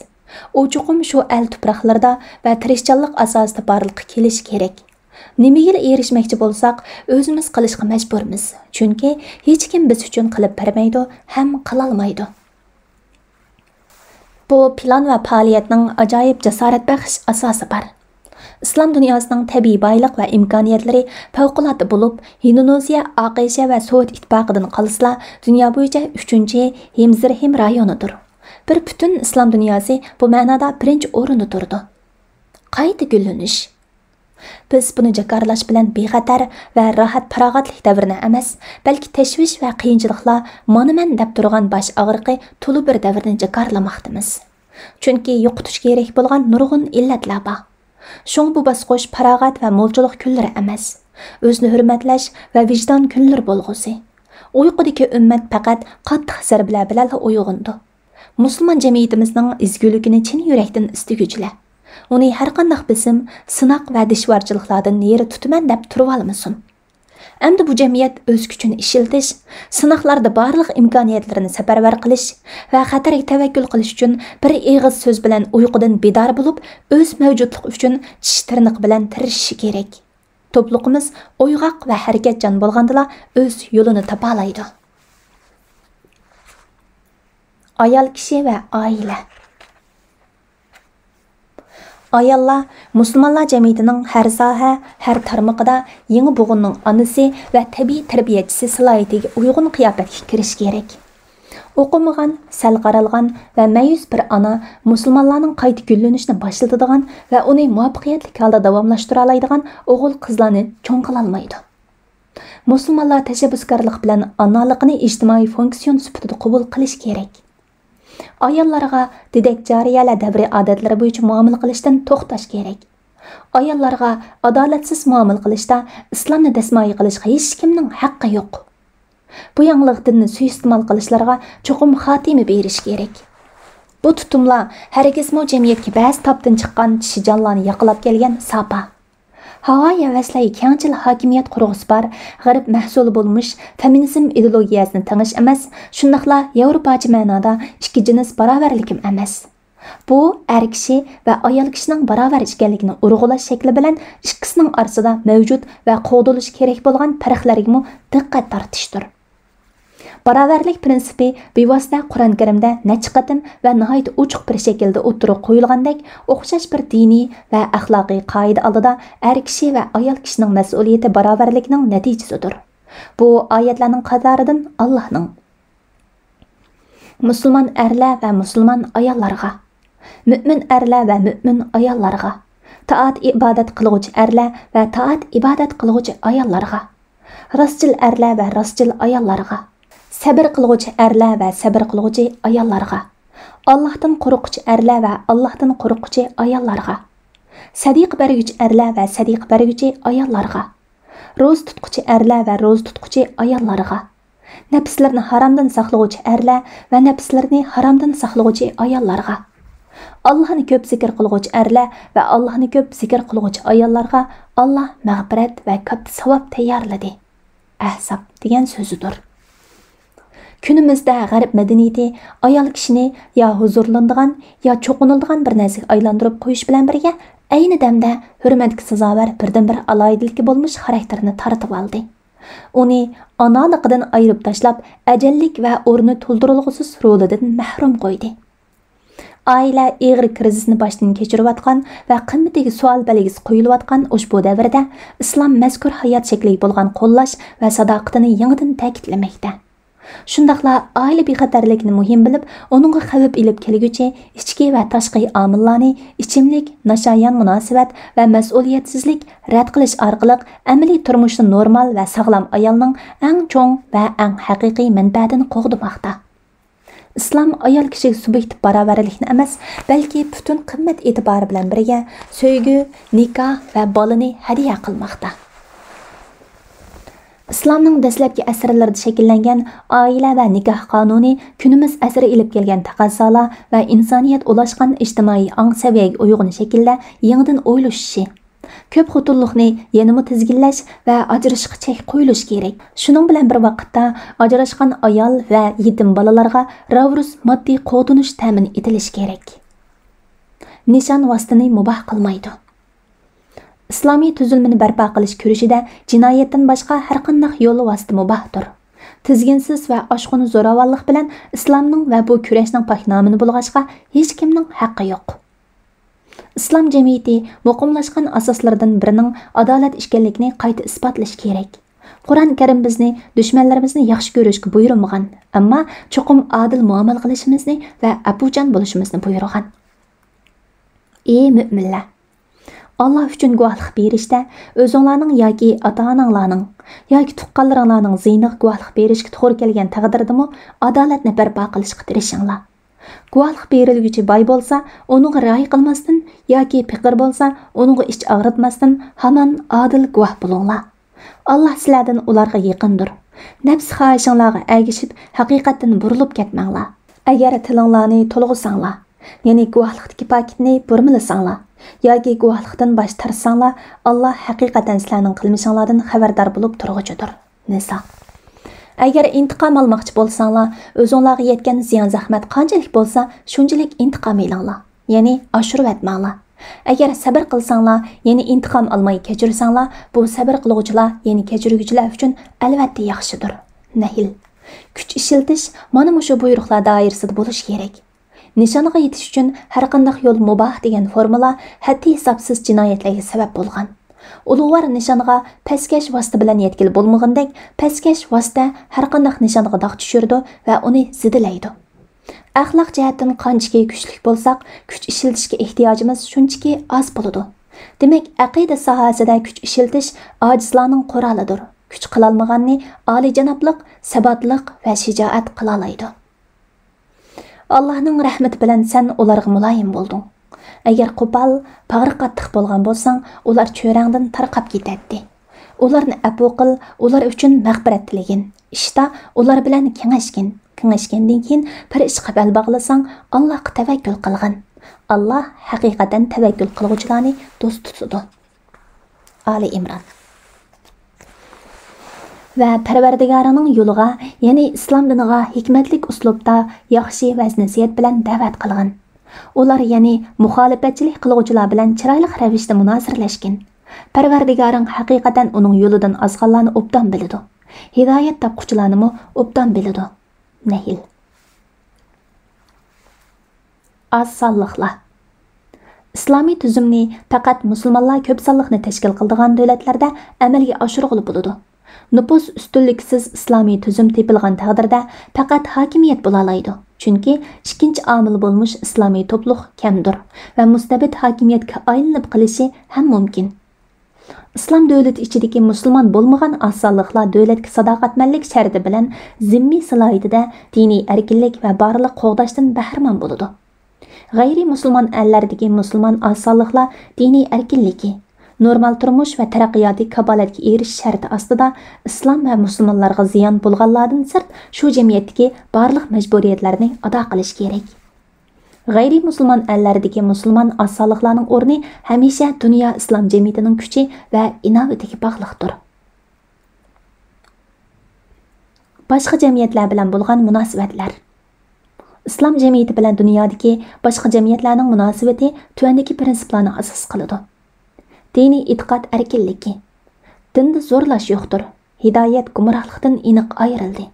ئۇ چوقۇم شۇ ئەل تۇپراقلىرىدا ۋە تىرىشچانلىق ئاساسىدا بارلىققا كېلىشى كېرەك. نېمىگىلا ئېرىشمەكچى بولساق، ئۆزىمىز قىلىشقا مەجبۇرمىز. چۈنكى ھېچكىم بىز ئۈچۈن قىلىپ بەرمەيدۇ ھەم قىلالمايدۇ. بۇ پىلان ۋە پائالىيەتنىڭ ئاجايىپ جاسارەت بەخش ئاساسى بار. ئىسلام دۇنياسىنىڭ تەبىئىي بايلىق ۋە ئىمكانىيەتلىرى پەۋقۇلئاددە بولۇپ، ھىندونېزىيە، ئاقىشە ۋە سوۋېت ئىتتىپاقىدىن قالسىلا، دۇنيا بويىچە ئۈچىنچى ھىمزىرھىم رايونىدۇر. بىر پۈتۈن ئىسلام دۇنياسى بۇ مەنادا بىرىنچى ئورۇندا تۇرىدۇ. قايتا گۈللىنىش. بىز بۇنى جاكارلاش بىلەن بىخەتەر ۋە راھەت پاراغەتلىك دەۋرنى ئەمەس، بەلكى تەشۋىش ۋە قىيىنچىلىقلار مانا مەن دەپ تۇرغان باش ئاغرىقى تولا بىر دەۋرنى جاكارلىماقتىمىز. چۈنكى يوقىتىش كېرەك بولغان نۇرغۇن ئىللەتلەر بار. شۇڭا بۇ باسقۇچ پاراغەت ۋە مولچىلىق كۈنلىرى ئەمەس، ئۆزىنى ھۆرمەتلەش ۋە ۋىجدان كۈنلىرى بولغۇسى. ئۇيقۇدىكى ئۈممەت پەقەت قاتتىق زەربىلەر بىلەنلا ئويغىنىدۇ. مۇسۇلمان جەمئىيىتىمىزنىڭ ئىزگۈلۈكىنى چىن يۈرەكتىن ئىستىگۈچىلەر. ئۇنى ھەرقانداق بېسىم، سىناق ۋە دىشۋارچىلىقلاردىن نېرى تۇتىمەن دەپ تۇرۇۋالمىسۇن. ئەمدى بۇ جەمئىيەت ئۆز كۈچىنى ئىشلىتىش، سىناقلاردا بارلىق ئىمكانىيەتلىرىنى سەپەرۋەر قىلىش ۋە خەتەرگە تەۋەككۈل قىلىش ئۈچۈن بىر ئېغىز سۆز بىلەن ئۇيقۇدىن بىدار بولۇپ، ئۆز مەۋجۇتلۇقى ئۈچۈن چىش تىرنىقى بىلەن تىرىشىشى كېرەك. توپلۇقىمىز ئويغاق ۋە ھەرىكەتچان بولغاندىلا ئۆز يولىنى تاپالايدۇ. ئايال كىشى ۋە ئائىلە. ئاياللار مۇسۇلمانلار جەمئىيىتىنىڭ ھەر ساھە، ھەر تارمىقىدا يېڭى بوغۇننىڭ ئانىسى ۋە تەبىئىي تەربىيەچىسى سالاھىيىتىگە ئۇيغۇن قىياپەتكە كىرىشى كېرەك. ئوقۇمىغان، سەل قارالغان ۋە مەيۈس بىر ئانا مۇسۇلمانلارنىڭ قايتا گۈللىنىشىنى باشلىتىدىغان ۋە ئۇنى مۇۋەپپەقىيەتلىك ھالدا داۋاملاشتۇرالايدىغان ئوغۇل-قىزلارنى چوڭ قىلالمايدۇ. مۇسۇلمانلار تەشەببۇسكارلىق بىلەن ئانالىقنى ئىجتىمائىي فۇنكسىيون سۈپىتىدە قوبۇل قىلىش كېرەك. ئاياللارغا دېدەك جارىيەلەر دەۋرى ئادەتلىرى بويىچە مۇئامىلە قىلىشتىن توختاش كېرەك. ئاياللارغا ئادالەتسىز مۇئامىلە قىلىشتا ئىسلامنى دەسمايە قىلىشقا ھېچكىمنىڭ ھەققى يوق. بۇ ياڭلىق دىننى سۇيىئىستېمال قىلىشلارغا چوقۇم خاتىمە بېرىش كېرەك. بۇ تۇتۇملار ھەرگىزمۇ جەمئىيەتكە بەزى تاپتىن چىققان چىشى جانلارنى ياقىلاپ كەلگەن ساپا. ھاۋايى ھەۋەسلەرگە كەڭچىل ھاكىمىيەت قۇرغۇسى بار، غەرب مەھسۇلى بولمىش فېمىنىزم ئىدېئولوگىيەسىنى تېڭىش ئەمەس، شۇنداقلا ياۋروپاچە مەنادا ئىككى جىنس باراۋەرلىكىم ئەمەس. بۇ ئەر كىشى ۋە ئايال كىشىنىڭ باراۋەر ئىكەنلىكىنى ئۇرغۇلاش شەكلى بىلەن ئىككىسىنىڭ ئارىسىدا مەۋجۇت ۋە قوغدىلىشى كېرەك بولغان پەرقلەرگىمۇ دىققەت تارتىشتۇر. باراۋەرلىك پىرىنسىپى بىۋاسىتە قۇرئان كەرىمدە نەچچە قېتىم ۋە ناھايىتى ئوچۇق بىر شەكىلدە ئوتتۇرىغا قويۇلغاندەك، ئوخشاش بىر دىنىي ۋە ئەخلاقىي قائىدە ئالدىدا ئەر كىشى ۋە ئايال كىشىنىڭ مەسئۇلىيىتى باراۋەرلىكىنىڭ نەتىجىسىدۇر. بۇ ئايەتلەرنىڭ قاتارىدىن ئاللاھنىڭ، مۇسۇلمان ئەرلەر ۋە مۇسۇلمان ئاياللارغا، مۆمىن ئەرلەر ۋە مۆمىن ئاياللارغا، تائەت ئىبادەت قىلغۇچى ئەرلەر ۋە تائەت ئىبادەت قىلغۇچى ئاياللارغا، راستچىل ئەرلەر ۋە راستچىل ئاياللارغا، سەبىر قىلغۇچى ئەرلەر ۋە سەبىر قىلغۇچى ئاياللارغا، ئاللاھتىن قورققۇچى ئەرلەر ۋە ئاللاھتىن قورققۇچى ئاياللارغا، سەدىقە بەرگۈچى ئەرلەر ۋە سەدىقە بەرگۈچى ئاياللارغا، روزا تۇتقۇچى ئەرلەر ۋە روزا تۇتقۇچى ئاياللارغا، نەپسلىرىنى ھارامدىن ساقلىغۇچى ئەرلەر ۋە نەپسلىرىنى ھارامدىن ساقلىغۇچى ئاياللارغا، ئاللاھنى كۆپ زىكىر قىلغۇچى ئەرلەر ۋە ئاللاھنى كۆپ زىكىر قىلغۇچى ئاياللارغا ئاللاھ مەغپىرەت ۋە كاتتا ساۋاب تەييارلىدى. ئەھزاب دېگەن سۆزىدۇر. كۈنىمىزدە غەرب مەدەنىيىتى ئايال كىشىنى يا ھۇزۇرلىنىدىغان، يا چوقۇنۇلىدىغان بىر نەرسىگە ئايلاندۇرۇپ قويۇش بىلەن بىرگە، ئەينى دەمدە ھۆرمەتكە سازاۋەر بىردىنبىر ئالاھىدىلىكى بولمىش خاراكتېرىنى تارتىۋالدى. ئۇنى ئانالىقىدىن ئايرىپ تاشلاپ، ئەجەللىك ۋە ئورنى تولدۇرۇلغۇسىز رولىدىن مەھرۇم قويدى. ئائىلە ئېغىر كىرىزىسنى باشتىن كەچۈرۈۋاتقان ۋە قىممىتىگە سوئال بەلگىسى قويۇلۇۋاتقان ئۇشبۇ دەۋردە ئىسلام مەزكۇر ھايات شەكلىگە بولغان قوللاش ۋە ساداقىتىنى يېڭىدىن تەكىتلىمەكتە. شۇنداقلا ئائىلە بىخەتەرلىكىنى مۇھىم بىلىپ، ئۇنىڭغا خەۋپ ئېلىپ كەلگۈچى ئىچكى ۋە تاشقى ئامىللارنى ئىچىملىك، ناشايان مۇناسىۋەت ۋە مەسئۇلىيەتسىزلىك رەت قىلىش ئارقىلىق ئەمەلىي تۇرمۇشتا نورمال ۋە ساغلام ئايالنىڭ ئەڭ چوڭ ۋە ئەڭ ھەقىقىي مەنپەئەتىنى قوغدىماقتا. ئىسلام ئايال كىشىگە سۇبيېكتىپ باراۋەرلىكنى ئەمەس، بەلكى پۈتۈن قىممەت ئېتىبارى بىلەن بىرگە سۆيگۈ، نىكاھ ۋە بالىنى ھەدىيە قىلماقتا. ئىسلامنىڭ دەسلەپكى ئەسىرلىرىدە شەكىللەنگەن ئائىلە ۋە نىكاھ قانۇنى كۈنىمىز ئەسىرى ئېلىپ كەلگەن تەقەززالار ۋە ئىنسانىيەت ئۇلاشقان ئىجتىمائىي ئاڭ سەۋىيەگە ئۇيغۇن شەكىلدە يېڭىدىن ئويلىشىشى، كۆپ خوتۇنلۇقنى يەنىمۇ تىزگىنلەش ۋە ئاجرىشىشقا چەك قويۇلۇشى كېرەك. شۇنىڭ بىلەن بىر ۋاقىتتا، ئاجراشقان ئايال ۋە يېتىم بالىلارغا راۋرۇس ماددىي قوغدىنىش تەمىن ئېتىلىشى كېرەك. نىشان ۋاسىتىنى مۇباھ قىلمايدۇ. ئىسلامىي تۈزۈلمىنى بەرپا قىلىش كۈرىشىدە جىنايەتتىن باشقا ھەرقانداق يول ۋاسىتە مۇباھتۇر. تىزگىنسىز ۋە ئاشقۇن زوراۋانلىق بىلەن ئىسلامنىڭ ۋە بۇ كۈرەشنىڭ پاكنامىنى بۇلغاشقا ھېچكىمنىڭ ھەققى يوق. ئىسلام جەمئىيىتى مۇقىملاشقان ئاساسلىرىدىن بىرىنىڭ ئادالەت ئىكەنلىكىنى قايتا ئىسپاتلىشى كېرەك. قۇرئان كەرىم بىزنى دۈشمەنلىرىمىزنى ياخشى كۆرۈشكە بۇيرۇمىغان، ئەمما چوقۇم ئادىل مۇئامىلە قىلىشىمىزنى ۋە ئەپۇچان بولۇشىمىزنى بۇيرۇغان. ئى مۆمىنلەر! ئاللا ئۈچۈن گۇۋاھلىق بېرىشتە ئۆزۈڭلارنىڭ ياكى ئاتا-ئاناڭلارنىڭ ياكى تۇغقانلىرىڭلارنىڭ زىيىنىغا گۇۋاھلىق بېرىشكە توغرا كەلگەن تەقدىردىمۇ ئادالەتنى بەرپا قىلىشقا تىرىشىڭلار. گۇۋاھلىق بېرىلگۈچى باي بولسا، ئۇنىڭغا رىئايە قىلماستىن ياكى پېقىر بولسا، ئۇنىڭغا ئىچ ئاغرىتماستىن ھامان ئادىل گۇۋاھ بولۇڭلار. ئاللا سىلەردىن ئۇلارغا يېقىندۇر. نەپس خاھىشىڭلارغا ئەگىشىپ، ھەقىقەتتىن بۇرۇلۇپ كەتمەڭلار. ئەگەر تىلىڭلارنى تولغىساڭلار، يەنى گۇۋاھلىقتىكى پاكىتنى بۇرمىلىساڭلار ياكى گۇۋاھلىقتىن باش تارتساڭلار، ئاللا ھەقىقەتەن سىلەرنىڭ قىلمىشىڭلاردىن خەۋەردار بولۇپ تۇرغۇچىدۇر. نىسا. ئەگەر ئىنتىقام ئالماقچى بولساڭلار، ئۆزۈڭلارغا يەتكەن زىيان-زەخمەت قانچىلىك بولسا، شۇنچىلىك ئىنتىقام ئېلىڭلار، يەنى ئاشۇرۇۋەتمەڭلار. ئەگەر سەبىر قىلساڭلار، يەنى ئىنتىقام ئالماي كەچۈرسەڭلار، بۇ سەبىر قىلغۇچىلار، يەنى كەچۈرگۈچىلەر ئۈچۈن ئەلۋەتتە ياخشىدۇر. نەھل. كۈچ ئىشلىتىش مانا مۇشۇ بۇيرۇقلار دائىرىسىدە بولۇشى كېرەك. نىشانغا يېتىش ئۈچۈن ھەرقانداق يول مۇباھ دېگەن فورمۇلا ھەددى-ھېسابسىز جىنايەتلەرگە سەۋەب بولغان. ئۇلۇغۋار نىشانغا پەسكەش ۋاسىتە بىلەن يەتكىلى بولمىغىنىدەك، پەسكەش ۋاسىتە ھەرقانداق نىشانغا داغ چۈشۈرىدۇ ۋە ئۇنى زېدىلەيدۇ. ئەخلاق جەھەتتىن قانچىكى كۈچلۈك بولساق، كۈچ ئىشلىتىشكە ئېھتىياجىمىز شۇنچىكى ئاز بولىدۇ. دېمەك، ئەقىدە ساھەسىدە كۈچ ئىشلىتىش ئاجىزلارنىڭ قورالىدۇر. كۈچ قىلالمىغاننى ئالىيجانابلىق، سەباتلىق ۋە شىجائەت قىلالايدۇ. ئاللاھنىڭ رەھمىتى بىلەن سەن ئۇلارغا مۇلايىم بولدۇڭ. ئەگەر قوپال، باغرى قاتتىق بولغان بولساڭ، ئۇلار چۆرەڭدىن تارقاپ كېتەتتى. ئۇلارنى ئەپۇ قىل، ئۇلار ئۈچۈن مەغپىرەت تىلىگىن. ئىشتا ئۇلار بىلەن كېڭەشكىن. كېڭەشكەندىن كېيىن بىر ئىشقا بەل باغلىساڭ، ئاللاھقا تەۋەككۈل قىلغىن. ئاللاھ ھەقىقەتەن تەۋەككۈل قىلغۇچىلارنى دوست تۇتىدۇ. ئالى ئىمران. ۋە پەرۋەردىگارىنىڭ يولىغا، يەنى ئىسلام دىنىغا ھېكمەتلىك ئۇسلۇبتا ياخشى ۋەز-نەسىھەت بىلەن دەۋەت قىلغىن. ئۇلار، يەنى مۇخالىپەتچىلىك قىلغۇچىلار بىلەن چىرايلىق رەۋىشتە مۇنازىرىلەشكىن. پەرۋەردىگارىڭ ھەقىقەتەن ئۇنىڭ يولىدىن ئازغانلارنى ئوبدان بىلىدۇ. ھىدايەت تاپقۇچىلارنىمۇ ئوبدان بىلىدۇ. نەھل. ئاز سانلىقلار. ئىسلامىي تۈزۈمنى پەقەت مۇسۇلمانلار كۆپ سانلىقنى تەشكىل قىلىدىغان دۆلەتلەردە ئەمەلگە ئاشۇرغىلى بولىدۇ. نوپۇس ئۈستۈنلۈكسىز ئىسلامىي تۈزۈم تېپىلغان تەقدىردە پەقەت ھاكىمىيەت بولالايدۇ، چۈنكى ئىككىنچى ئامىل بولمۇش ئىسلامىي توپلۇق كەمدۇر ۋە مۇستەبىت ھاكىمىيەتكە ئايلىنىپ قېلىشى ھەم مۇمكىن. ئىسلام دۆلىتى ئىچىدىكى مۇسۇلمان بولمىغان ئاز سانلىقلار دۆلەتكە ساداقەتمەنلىك شەرتى بىلەن زىممىي سالاھىيىتىدە دىنىي ئەركىنلىك ۋە بارلىق قوغداشتىن بەھرىمەن بولىدۇ. غەيرىي مۇسۇلمان ئەللەردىكى مۇسۇلمان ئاز سانلىقلار دىنىي ئەركىنلىكى، نورمال تۇرمۇش ۋە تەرەققىياتى كاپالەتكە ئېرىشىش شەرتى ئاستىدا ئىسلام ۋە مۇسۇلمانلارغا زىيان بولغانلاردىن سىرت شۇ جەمئىيەتتىكى بارلىق مەجبۇرىيەتلەرنى ئادا قىلىشى كېرەك. غەيرىي مۇسۇلمان ئەللەردىكى مۇسۇلمان ئاز سانلىقلارنىڭ ئورنى ھەمىشە دۇنيا ئىسلام جەمئىيىتىنىڭ كۈچى ۋە ئىناۋىتىگە باغلىقتۇر. باشقا جەمئىيەتلەر بىلەن بولغان مۇناسىۋەتلەر. ئىسلام جەمئىيىتى بىلەن دۇنيادىكى باشقا جەمئىيەتلەرنىڭ مۇناسىۋىتى تۆۋەندىكى پىرىنسىپلارنى ئاساس قىلىدۇ. دىنىي ئېتىقاد ئەركىنلىكى. دىندا زورلاش يوقتۇر. ھىدايەت گۇمراھلىقتىن ئېنىق ئايرىلدى.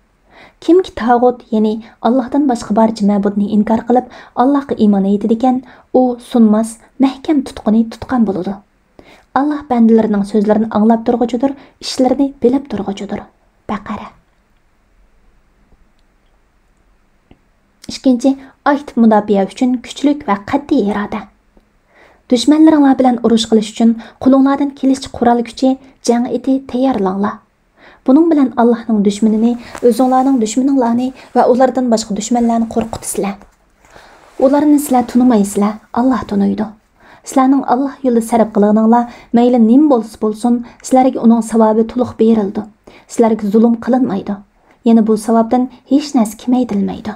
كىمكى تاغۇت، يەنى ئاللاھتىن باشقا بارچە مەبۇدنى ئىنكار قىلىپ، ئاللاھقا ئىمان ئېيتىدىكەن، ئۇ سۇنماس، مەھكەم تۇتقىنى تۇتقان بولىدۇ. ئاللاھ بەندىلىرىنىڭ سۆزلىرىنى ئاڭلاپ تۇرغۇچىدۇر، ئىشلىرىنى بىلىپ تۇرغۇچىدۇر. بەقەرە. ئىككىنچى، ئاكتىپ مۇداپىئە ئۈچۈن كۈچلۈك ۋە قەتئىي ئىرادە. دۈشمەنلىرىڭلار بىلەن ئۇرۇش قىلىش ئۈچۈن قولۇڭلاردىن كېلىشىچە قورال كۈچى، جەڭ ئېتى تەييارلاڭلار. بۇنىڭ بىلەن ئاللاھنىڭ دۈشمىنىنى، ئۆزۈڭلارنىڭ دۈشمىنىڭلارنى ۋە ئۇلاردىن باشقا دۈشمەنلەرنى قورقۇتىسىلەر. ئۇلارنى سىلەر تونۇمايسىلەر، ئاللاھ تونۇيدۇ. سىلەرنىڭ ئاللاھ يولىدا سەرپ قىلغىنىڭلار مەيلى نېمە بولسا بولسۇن، سىلەرگە ئۇنىڭ ساۋابى تولۇق بېرىلىدۇ. سىلەرگە زۇلۇم قىلىنمايدۇ. يەنە بۇ ساۋابتىن ھېچ نەرسە كېمەيتىلمەيدۇ.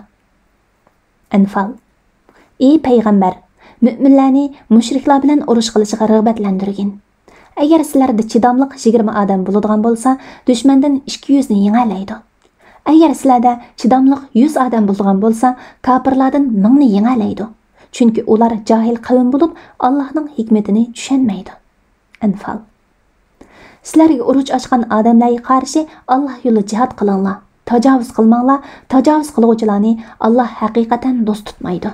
ئەنفال. ئى پەيغەمبەر، مۆمىنلەرنى مۇشرىكلار بىلەن ئۇرۇش قىلىشىغا رىغبەتلەندۈرگىن. ئەگەر سىلەردە چىداملىق يىگىرمە ئادەم بولىدىغان بولسا، دۈشمەندىن ئىككى يۈزنى يېڭەلەيدۇ. ئەگەر سىلەردە چىداملىق يۈز ئادەم بولىدىغان بولسا، كاپىرلاردىن مىڭنى يېڭەلەيدۇ. چۈنكى ئۇلار جاھىل قەۋم بولۇپ، ئاللاھنىڭ ھېكمىتىنى چۈشەنمەيدۇ. ئەنفال. سىلەرگە ئۇرۇش ئاچقان ئادەملەرگە قارشى ئاللاھ يولىدا جىھاد قىلىڭلار. تاجاۋۇز قىلماڭلار، تاجاۋۇز قىلغۇچىلارنى ئاللاھ ھەقىقەتەن دوست تۇتمايدۇ.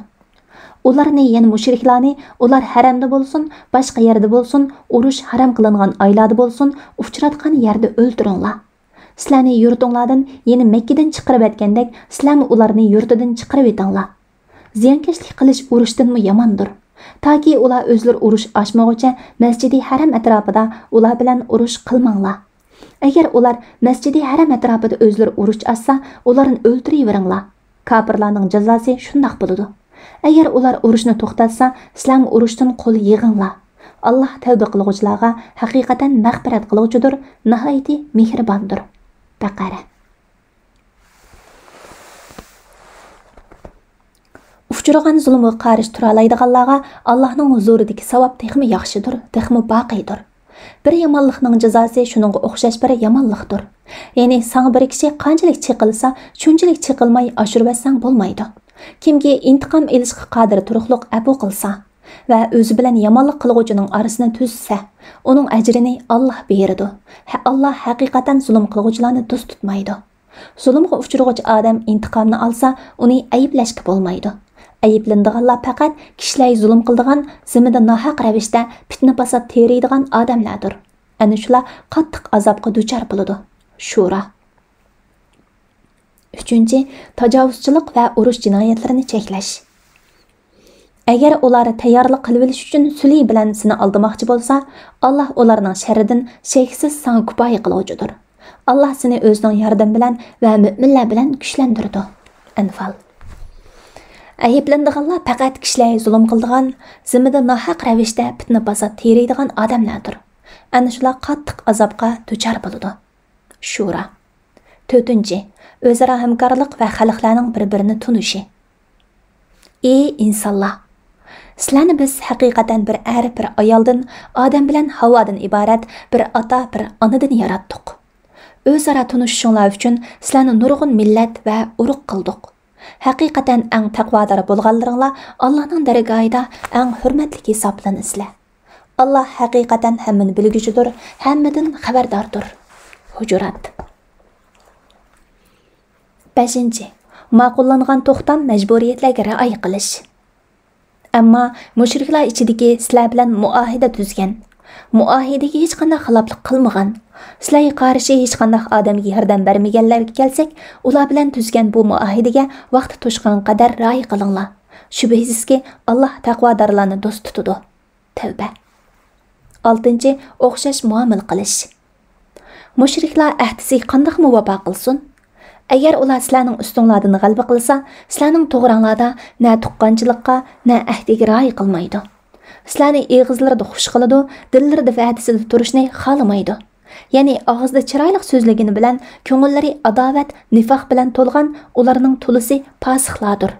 ئۇلارنى، يەنى مۇشرىكلارنى، ئۇلار ھەرەمدە بولسۇن، باشقا يەردە بولسۇن، ئۇرۇش ھارام قىلىنغان ئايلاردا بولسۇن، ئۇچراتقان يەردە ئۆلتۈرۈڭلار. سىلەرنى يۇرتۇڭلاردىن، يەنى مەككىدىن چىقىرىۋەتكەندەك، سىلەرمۇ ئۇلارنى يۇرتىدىن چىقىرىۋېتىڭلار. زىيانكەشلىك قىلىش ئۇرۇشتىنمۇ ياماندۇر. تاكى ئۇلار ئۆزلىرى ئۇرۇش ئاچمىغۇچە مەسجىدى ھەرەم ئەتراپىدا ئۇلار بىلەن ئۇرۇش قىلماڭلار. ئەگەر ئۇلار مەسجىدى ھەرەم ئەتراپىدا ئۆزلىرى ئۇرۇش ئاچسا، ئۇلارنى ئۆلتۈرۈۋېرىڭلار. كاپىرلارنىڭ جازاسى شۇنداق بولىدۇ. ئەگەر ئۇلار ئۇرۇشنى توختاتسا، سىلەرمۇ ئۇرۇشتىن قول يىغىڭلار. ئاللاھ تەۋبە قىلغۇچىلارغا ھەقىقەتەن مەغپىرەت قىلغۇچىدۇر، ناھايىتى مېھرىباندۇر. بەقەرە. ئۇچرىغان زۇلۇمغا قارشى تۇرالايدىغانلارغا ئاللاھنىڭ ھۇزۇرىدىكى ساۋاب تېخىمۇ ياخشىدۇر، تېخىمۇ باقىيدۇر. بىر يامانلىقنىڭ جازاسى شۇنىڭغا ئوخشاش بىر يامانلىقتۇر. يەنى ساڭا بىر كىشى قانچىلىك چېقىلسا، شۇنچىلىك چېقىلماي ئاشۇرۇۋەتسەڭ بولمايدۇ. كىمكى ئىنتىقام ئېلىشقا قادىر تۇرۇقلۇق ئەپۇ قىلسا ۋە ئۆزى بىلەن يامانلىق قىلغۇچىنىڭ ئارىسىنى تۈزسە، ئۇنىڭ ئەجرىنى ئاللاھ بېرىدۇ. ھە، ئاللاھ ھەقىقەتەن زۇلۇم قىلغۇچىلارنى دوست تۇتمايدۇ. زۇلۇمغا ئۇچرىغۇچى ئادەم ئىنتىقامنى ئالسا، ئۇنى ئەيىبلەشكە بولمايدۇ. ئەيىبلىنىدىغانلار پەقەت كىشىلەرگە زۇلۇم قىلىدىغان، زېمىندا ناھەق رەۋىشتە پىتنە-پاسات تېرىيدىغان ئادەملەردۇر. ئەنە شۇلار قاتتىق ئازابقا دۇچار بولىدۇ. شۇرا. ئۈچىنچى، تاجاۋۇزچىلىق ۋە ئۇرۇش جىنايەتلىرىنى چەكلەش. ئەگەر ئۇلار تەييارلىق قىلىۋېلىش ئۈچۈن سۈلھى بىلەن سېنى ئالدىماقچى بولسا، ئاللاھ ئۇلارنىڭ شەررىدىن شەكسىز ساڭا كۇپايە قىلغۇچىدۇر. ئاللاھ سېنى ئۆزىنىڭ ياردىمى بىلەن ۋە مۆمىنلەر بىلەن كۈچلەندۈرىدۇ. ئەنفال. ئەيىبلىنىدىغانلار پەقەت كىشىلەرگە زۇلۇم قىلىدىغان، زېمىندا ناھەق رەۋىشتە پىتنە-پاسات تېرىيدىغان ئادەملەردۇر. ئەنە شۇلار قاتتىق ئازابقا دۇچار بولىدۇ. شۇرا. تۆتىنچى، ئۆزئارا ھەمكارلىق ۋە خەلقلەرنىڭ بىر-بىرىنى تونۇشى. ئى ئىنسانلار! سىلەرنى بىز ھەقىقەتەن بىر ئەر، بىر ئايالدىن، ئادەم بىلەن ھاۋادىن ئىبارەت بىر ئاتا، بىر ئانىدىن ياراتتۇق. ئۆزئارا تونۇشۇشۇڭلار ئۈچۈن سىلەرنى نۇرغۇن مىللەت ۋە ئۇرۇق قىلدۇق. ھەقىقەتەن ئەڭ تەقۋادار بولغانلىرىڭلار ئاللانىڭ دەرگاھىدا ئەڭ ھۆرمەتلىك ھېسابلىنىسىلەر. ئاللا ھەقىقەتەن ھەممىنى بىلگۈچىدۇر، ھەممىدىن خەۋەرداردۇر. ھۇجۇرات. بەشىنچى، ماقۇللانغان توختام مەجبۇرىيەتلەرگە رىئايە قىلىش. ئەمما مۇشرىكلار ئىچىدىكى سىلەر بىلەن مۇئاھىدە تۈزگەن، مۇئاھىدىگە ھېچقانداق خىلاپلىق قىلمىغان، سىلەرگە قارشى ھېچقانداق ئادەمگە ياردەم بەرمىگەنلەرگە كەلسەك، ئۇلار بىلەن تۈزگەن بۇ مۇئاھىدىگە ۋاقتى توشقان قەدەر رىئايە قىلىڭلار. شۈبھىسىزكى، ئاللا تەقۋادارلارنى دوست تۇتىدۇ. تەۋبە. ئالتىنچى، ئوخشاش مۇئامىلە قىلىش. مۇشرىكلار ئەھدىسىگە قانداقمۇ ۋاپا قىلسۇن؟ ئەگەر ئۇلار سىلەرنىڭ ئۈستۈڭلاردىن غەلىبە قىلسا، سىلەرنىڭ توغراڭلاردا نە تۇغقانچىلىققا، نە ئەھدىگە رىئايە قىلمايدۇ. سىلەرنى ئېغىزلىرىدا خۇش قىلىدۇ، دىللىرىدا ۋەدىسىدە تۇرۇشنى خالىمايدۇ. يەنى ئاغزىدا چىرايلىق سۆزلىگىنى بىلەن كۆڭۈللىرى ئاداۋەت، نىفاق بىلەن تولغان ئۇلارنىڭ تولىسى پاسىقلاردۇر.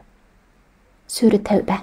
سۈرە تەۋبە.